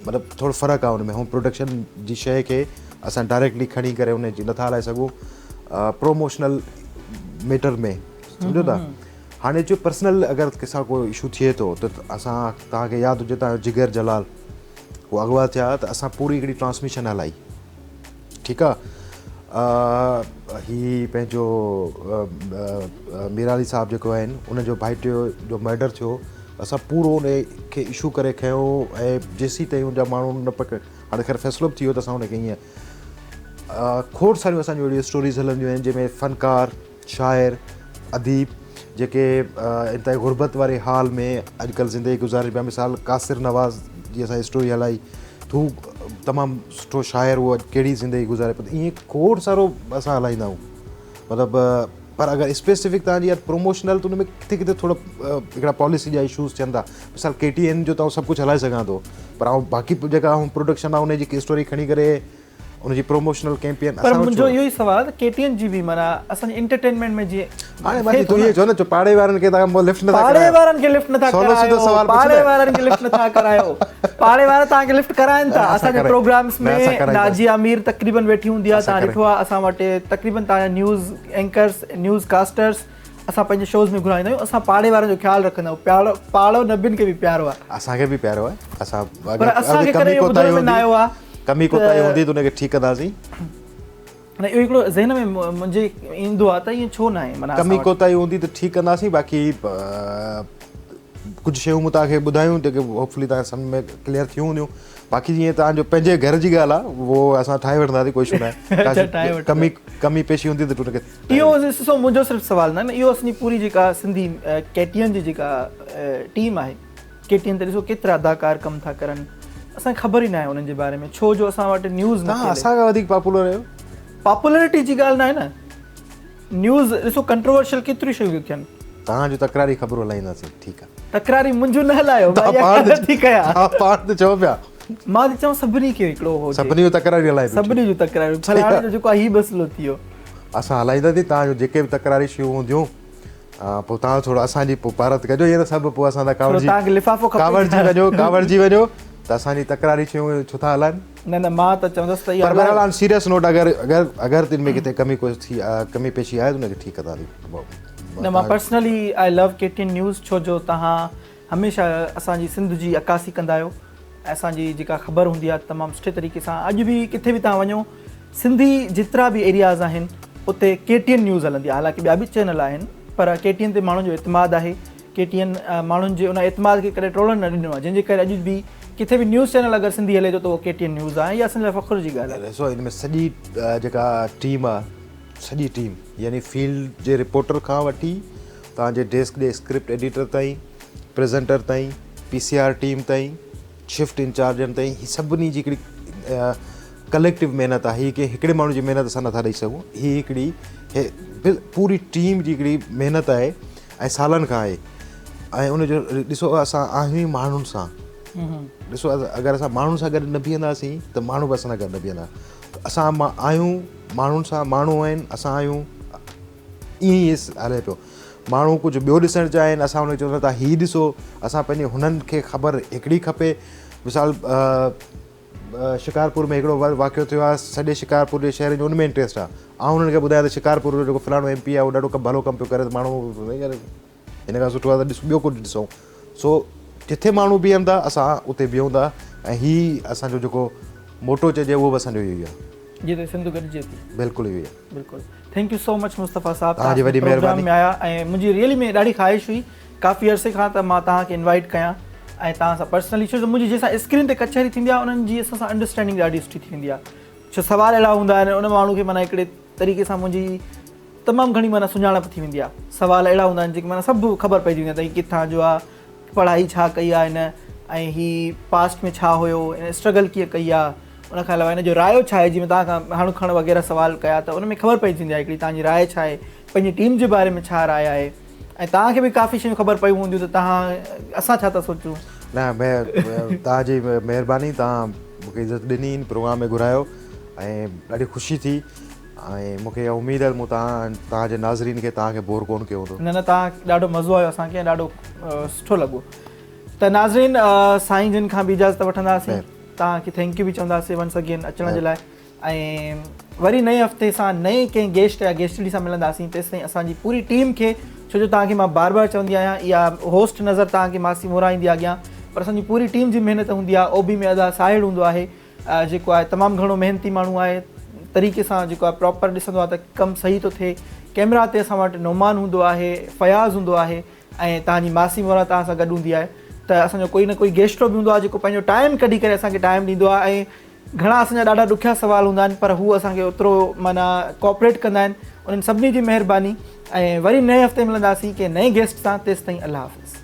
مطلب ٿورو فرق آهي ان ۾ هوم پروڊڪشن جي شيء کي اسان ڊائريڪٽلي کڻي ڪري ان جي نٿا هلائي سگهون پروموشنل ميٽر ۾ سمجهو ٿا هاڻي جو پرسنل اگر ڪنهن سان ڪو اشو ٿئي ٿو ته اسان توهان کي ياد هجي توهان جو جگر جلال هو اغوا ٿيا ته اسان پوري هڪڙي ٽرانسميشن هلائي ٺيڪ آ هي پنهنجو ميرالي صاحب جيڪو آهن ان جو ڀائٽيو جو مرڊر ٿيو اسان پورو ان کي اشو ڪري کنيو ۽ جيسي تائين ان جا ماڻهو نه پڪڙ هاڻي خير فيصلو به ٿي ويو ته اسان ان کي ائين کوڙ ساريون اسان جون اهڙيون اسٽوريز هلنديون آهن جنهن ۾ فنڪار شاعر، اديب جيڪي انتهائي غربت واري حال ۾ اڄڪلهه زندگي گذارين پيا مثال قاصر نواز جي اسان اسٽوري هلائي ته هو تمام سٺو شاعر هو اڄ ڪهڙي زندگي گذاري پيو ائين کوڙ سارو اسان هلائيندا آهيون مطلب پر اگر اسپيسفڪ تان جي پروموشنل ته ان ۾ ڪٿي ڪٿي ٿورو هڪڙا پاليسي جا اشوز ٿين ٿا مثال ڪي ٽي اين جو ته آئون سڀ ڪجهه هلائي سگهان ٿو پر آئون باقي جيڪا پروڊڪشن آهي ان جي اسٽوري کڻي ڪري ان جي پروموشنل ڪيمپين پر منهنجو اهو ئي سوال آهي ته ڪي ٽي اين جي به معنيٰ اسان جي انٽرٽينمينٽ ۾ جيئن هاڻي باقي تون ائين چئو نه جو پاڙي وارن کي توهان لفٽ نٿا پاڙي وارن کي لفٽ نٿا ڪرايو پاڙي وارن کي لفٽ نٿا ڪرايو پاڙي وارا توهان کي لفٽ ڪرائن ٿا اسان جي پروگرامز ۾ ناجيه مير تقريبن ويٺي هوندي آهي توهان ڏٺو آهي اسان وٽ تقريبن توهان جا نيوز اينڪرز نيوز ڪاسٽرز اسان پنهنجي شوز ۾ گهرائيندا آهيون اسان پاڙي وارن جو خيال رکندا آهيون پيارو پاڙو نبين کي به پيارو آهي اسان کي به پيارو آهي اسان پر اسان کي ڪڏهن اهو ٻڌڻ ۾ نه آيو آهي ڪمي ڪوتاهي هوندي ته ان کي ٺيڪ ڪنداسين. نه اهو هڪڙو ذهن ۾ منهنجي ايندو آهي ته ائين ڇو ناهي معنيٰ ڪمي ڪوتاهي هوندي ته ٺيڪ ڪنداسين باقي ڪجهه شيون مون توهان کي ٻڌايون جيڪي هوپ فلي توهان کي سمجهه ۾ ڪليئر ٿيون هونديون باقي جيئن توهان جو پنهنجي گهر جي ڳالهه آهي اهو اسان ٺاهي وٺنداسين ڪوئي اشو ناهي ڪمي ڪمي پيشي هوندي ته ان کي اهو ڏسو منهنجو صرف سوال نه اهو اسان جي پوري جيڪا سنڌي ڪي ٽي اين جي جيڪا ٽيم آهي ڪي ٽي اين تي ڏسو ڪيترا اداڪار ڪم ٿا ڪرن اسان کي خبر ئي ناهي انهن جي باري ۾ ڇو جو اسان وٽ نيوز نه ٿي اسان کان وڌيڪ پاپولر آهيو. پاپولرٽي جي ڳالهه ناهي نه نيوز ڏسو ڪنٽروورشل ڪيتريون شيون ٿيون ٿين. توهان جون تڪراري خبرون هلائينداسين ٺيڪ آ. تڪراري منهنجون نه هلايو مان اها ڳالهه ٿي ڪيان. توهان پاڻ ته چئو پيا. مان ٿي چوان سڀني کي هڪڙو هجي. سڀني جون تڪراري هلائي بيٺي. سڀني جون تڪراريون فلاڻي جو جيڪو آ هي مسئلو ٿي ويو. اسان هلائينداسين توهان جون جيڪي به تڪراري شيون هونديون پوء توهان ٿورو اسان جي پوء پارت ڪجو ائين ته سڀ پوء اسان تان ڪاوڙجي توهان کي لفافو کپي ڪاوڙجي وڃو ڪاوڙجي وڃو ته اسان جي تڪراري شيون ڇو ٿا هلائن. نه نه مان ته چوندس ته اها پر بهرحال آن سيريس نوٽ اگر اگر اگر تن ۾ ڪٿي ڪمي ڪو ٿي ڪمي پيشي آهي ته ان کي ٺيڪ ڪنداسين. نه مان personally I love K T N news ڇو جو توهان هميشه اسان جي سنڌ جي عڪاسي ڪندا آهيو ۽ اسان جي جيڪا خبر هوندي آهي تمام سٺي طريقي سان اڄ به ڪٿي به توهان وڃو سنڌي جيترا به ايرياز آهن اتي ڪي ٽي اين نيوز هلندي آهي حالانڪه ٻيا به چينل آهن پر ڪي ٽي اين تي ماڻهن جو اعتماد آهي ڪي ٽي اين ماڻهن جي ان اعتماد کي ڪڏهن ٽوڙڻ نه ڏنو آهي جنهن جي ڪري اڄ به ڪٿي به نيوز چينل اگر سنڌي هلي ٿو ته اهو ڪي ٽي اين نيوز آهي اها اسان جي لاء فخر جي ڳالهه آهي. ڏسو ان ۾ سڄي جيڪا ٽيم آهي سڄي ٽيم يعني فيلڊ جي رپورٽر کان وٺي توهان جي ڊيسڪ جي اسڪرپٽ ايڊيٽر تائين، پريزنٽر تائين، پي سي آر ٽيم تائين، شفٽ انچارجن تائين هي سڀني جي هڪڙي ڪليڪٽو محنت آهي هي ڪنهن هڪڙي ماڻهو جي محنت اسان نٿا ڏئي سگهون هي هڪڙي پوري ٽيم جي هڪڙي محنت آهي ۽ سالن کان آهي ۽ ان جو ڏسو اسان آهيون ئي ماڻهن سان ڏسو اگر اسان ماڻهن سان گڏ نه بيهنداسين ته ماڻهو به اسان سان گڏ نه بيهندا اسان آهيون ماڻهن سان ماڻهو آهن اسان آهيون ائين ئي هلي پيو ماڻهو ڪجهه ٻيو ڏسڻ چاهين اسان انکي چوندا ته هي ڏسو اسان پنهنجي هنن کي خبر هڪڙي کپي مثال شڪارپور ۾ هڪڙو واقعو ٿيو آهي سڄي شڪارپور جي شهر جو ان ۾ انٽريسٽ آهي آئون انهن کي ٻڌايان ته شڪارپور جو جيڪو فلاڻو ايم پي آهي اهو ڏاڍو ڀلو ڪم پيو ڪري ته ماڻهو هن کان سٺو آهي ته ڏسو ٻيو ڪجهه ڏسون سو جٿي ماڻهو بيهن ٿا اسان اتي بيهون ٿا ۽ هي اسان جو جيڪو موٽو چئجي اهو به اسان جو اهو ئي آهي. جتي سنڌ گڏجي ٿي. بلڪل اهو ئي آهي. بلڪل thank you so much Mustafa صاحب توهان جي وڏي پروگرام ۾ آيا ۽ منهنجي ريئلي ۾ ڏاڍي خواهش هئي ڪافي عرصي کان ته مان توهان کي انوائيٽ ڪيان ۽ توهان سان پرسنلي ڇو جو منهنجي جنهن سان اسڪرين تي ڪچهري ٿيندي آهي انهن جي اسان سان انڊرسٽينڊنگ ڏاڍي سٺي ٿي ويندي آهي ڇو سوال اهڙا هوندا آهن ان ماڻهو کي معنيٰ هڪڙي طريقي سان منهنجي تمام گهڻي معنيٰ سڃاڻپ ٿي ويندي آهي. سوال اهڙا هوندا آهن جيڪي معنيٰ سڀ خبر پئجي ويندي آهي ته هي ڪٿان جو آهي، پڙهائي ڇا ڪئي آهي هن ۽ هي پاسٽ ۾ ڇا هيو، هن اسٽرگل ڪيئن ڪئي آهي، ان کان علاوه هن جو رايو ڇا آهي، جيئن توهان کان هڻ کڻ وغيره سوال ڪيا ته ان ۾ خبر پئجي ويندي آهي هڪڙي توهان جي راء ڇا آهي، پنهنجي ٽيم جي باري ۾ ڇا راء آهي ۽ توهان کي به ڪافي شيون خبر پيون هونديون ته توهان اسان ڇا ٿا سوچون. نه توهان جي مهرباني توهان مون کي عزت ڏني هن پروگرام ۾ گهرايو ۽ ڏاڍي خوشي ٿي. ۽ مون کي اها اميد آهي ته مون توهان توهان جي ناظرين کي توهان کي بور ڪونه ڪيو هوندو. نه نه توهان ڏاڍو مزو آيو اسان کي ۽ ڏاڍو سٺو لڳو ته ناظرين سائين جن کان به اجازت وٺنداسين توهان کي thank you به چونداسين ونس اگين اچڻ جي لاء ۽ وري نئين هفتي سان نئين ڪنهن گيسٽ يا گيسٽڙي سان ملنداسين تيستائين اسان جي پوري ٽيم کي ڇو جو توهان کي مان بار بار چوندي آهيان اها هوسٽ نظر توهان کي ماسي مورا ايندي آهي اڳيان پر اسان جي پوري ٽيم جي محنت هوندي آهي او بي ۾ ادا ساهڙ هوندو آهي جيڪو آهي تمام گهڻو محنتي ماڻهو آهي طريقي سان جيڪو آهي پراپر ڏسندو آهي ته ڪم صحيح ٿو ٿئي ڪيمرا تي اسان وٽ نعمان هوندو آهي فياض هوندو آهي ۽ توهان جي ماسي مورا توهان سان گڏ هوندي آهي ته اسان جو ڪوئي نه ڪوئي گيسٽو به هوندو آهي جيڪو پنهنجو ٽائيم ڪڍي ڪري اسان کي ٽائيم ڏيندو آهي ۽ گهڻا اسان جا ڏاڍا ڏکيا سوال هوندا آهن پر هو اسان کي اوترو معنيٰ ڪوآپريٽ ڪندا آهن انهن سڀني جي مهرباني ۽ وري نئين هفتي ملنداسين ڪنهن نئين گيسٽ سان تيستائين الله حافظ.